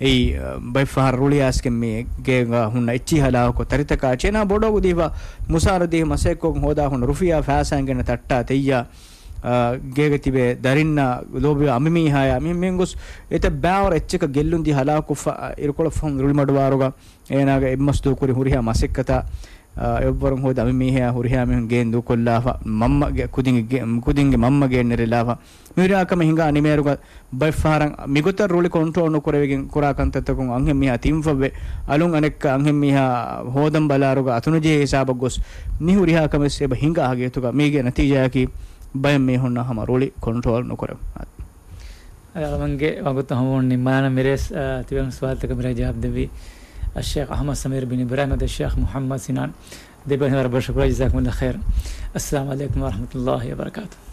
އެއީ، އަ، ބައެއް ފަހަރު ރުޅިއައިސްގެން މި ގޭގަ ހުންނަ އެއްޗިހި ހަލާކު ތަރިތަކާ އެއްޗެއް އޭނާ ބޮޑުވަގު ދީފަ، މުސާރަ ދީފަ މަސައްކަތްކޮށް ހޯދާ ހުންނަ ރުފިޔާ ފައިސާ އިނގޭނެ ތައްޓާ ތެއްޔާ، އަ، ގޭގަ ތިބޭ ދަރިންނާ ލޯބިވާ އަނބިމީހާޔާ މި، މިހެން ގޮސް އެތައް ބައިވަރު އެއްޗަކަށް ގެއްލުން ދީ ހަލާކުކޮށްފަ، އަ، އިރުކޮޅަށް ފަހުން ރުޅިމަޑުވާއިރުގަ އޭނާގެ އެއްމަސް ދޫކުރި ހުރިހާ މަސައްކަތާ، އަ، އެއްވަރުން ހޯދި އަނބިމީހާ ހުރިހާ މީހުން ގެއިން ދޫކޮށްލާފަ، މަންމަ ގެ، ކުދިންގެ ގެ، ކުދިންގެ މަންމަ ގެއިން ނެރެލާފަ. މި ހުރިހާ ކަމެއް ހިނގާ ނިމޭއިރުގަ ބައެއް ފަހަރަށް މިގޮތަށް ރުޅި ކޮންޓްރޯލް ނުކުރެވިގެން ކުރާ ކަންތައްތަކުން އަންހެން މީހާ ތިންފަވެ، އަލުން އަނެއްކާ އަންހެން މީހާ ހޯދަން ބަލާއިރުގަ އަތުނުޖެހޭ ހިސާބަށް ގޮސް، މި ހުރިހާ ކަމެއް އެބަ ހިނގާ ހަގީގަތުގަ މީގެ ނަތީޖާއަކީ ބައެއް މީހުންނަށް ހަމަ ރުޅި ކޮންޓްރޯލް ނުކުރެވުން. އަޅުގަނޑުގެ ވަގުތު ހަމަވުން ނިންމާނަން މިރޭސް، އާ، ތިބޭފުޅުން ސުވާލުތަކަށް މިރޭ ޖަވާބު ދެއްވީ އައްޝޭޚް އަޙްމަދު ސަމީރު ބިން އިބްރާހިމް އަދި އައްޝޭޚް މުޙައްމަދު ސިނާން. ދެބައިމީހުން ވަރަށް ބޮޑަށް ޝުކުރާ، ޖަޒާކުމުﷲ ޚައިރަން. އައްސަލާމު ޢަލައިކުމް ވަރަޙްމަތުﷲ ވަބަރަކާތުހު.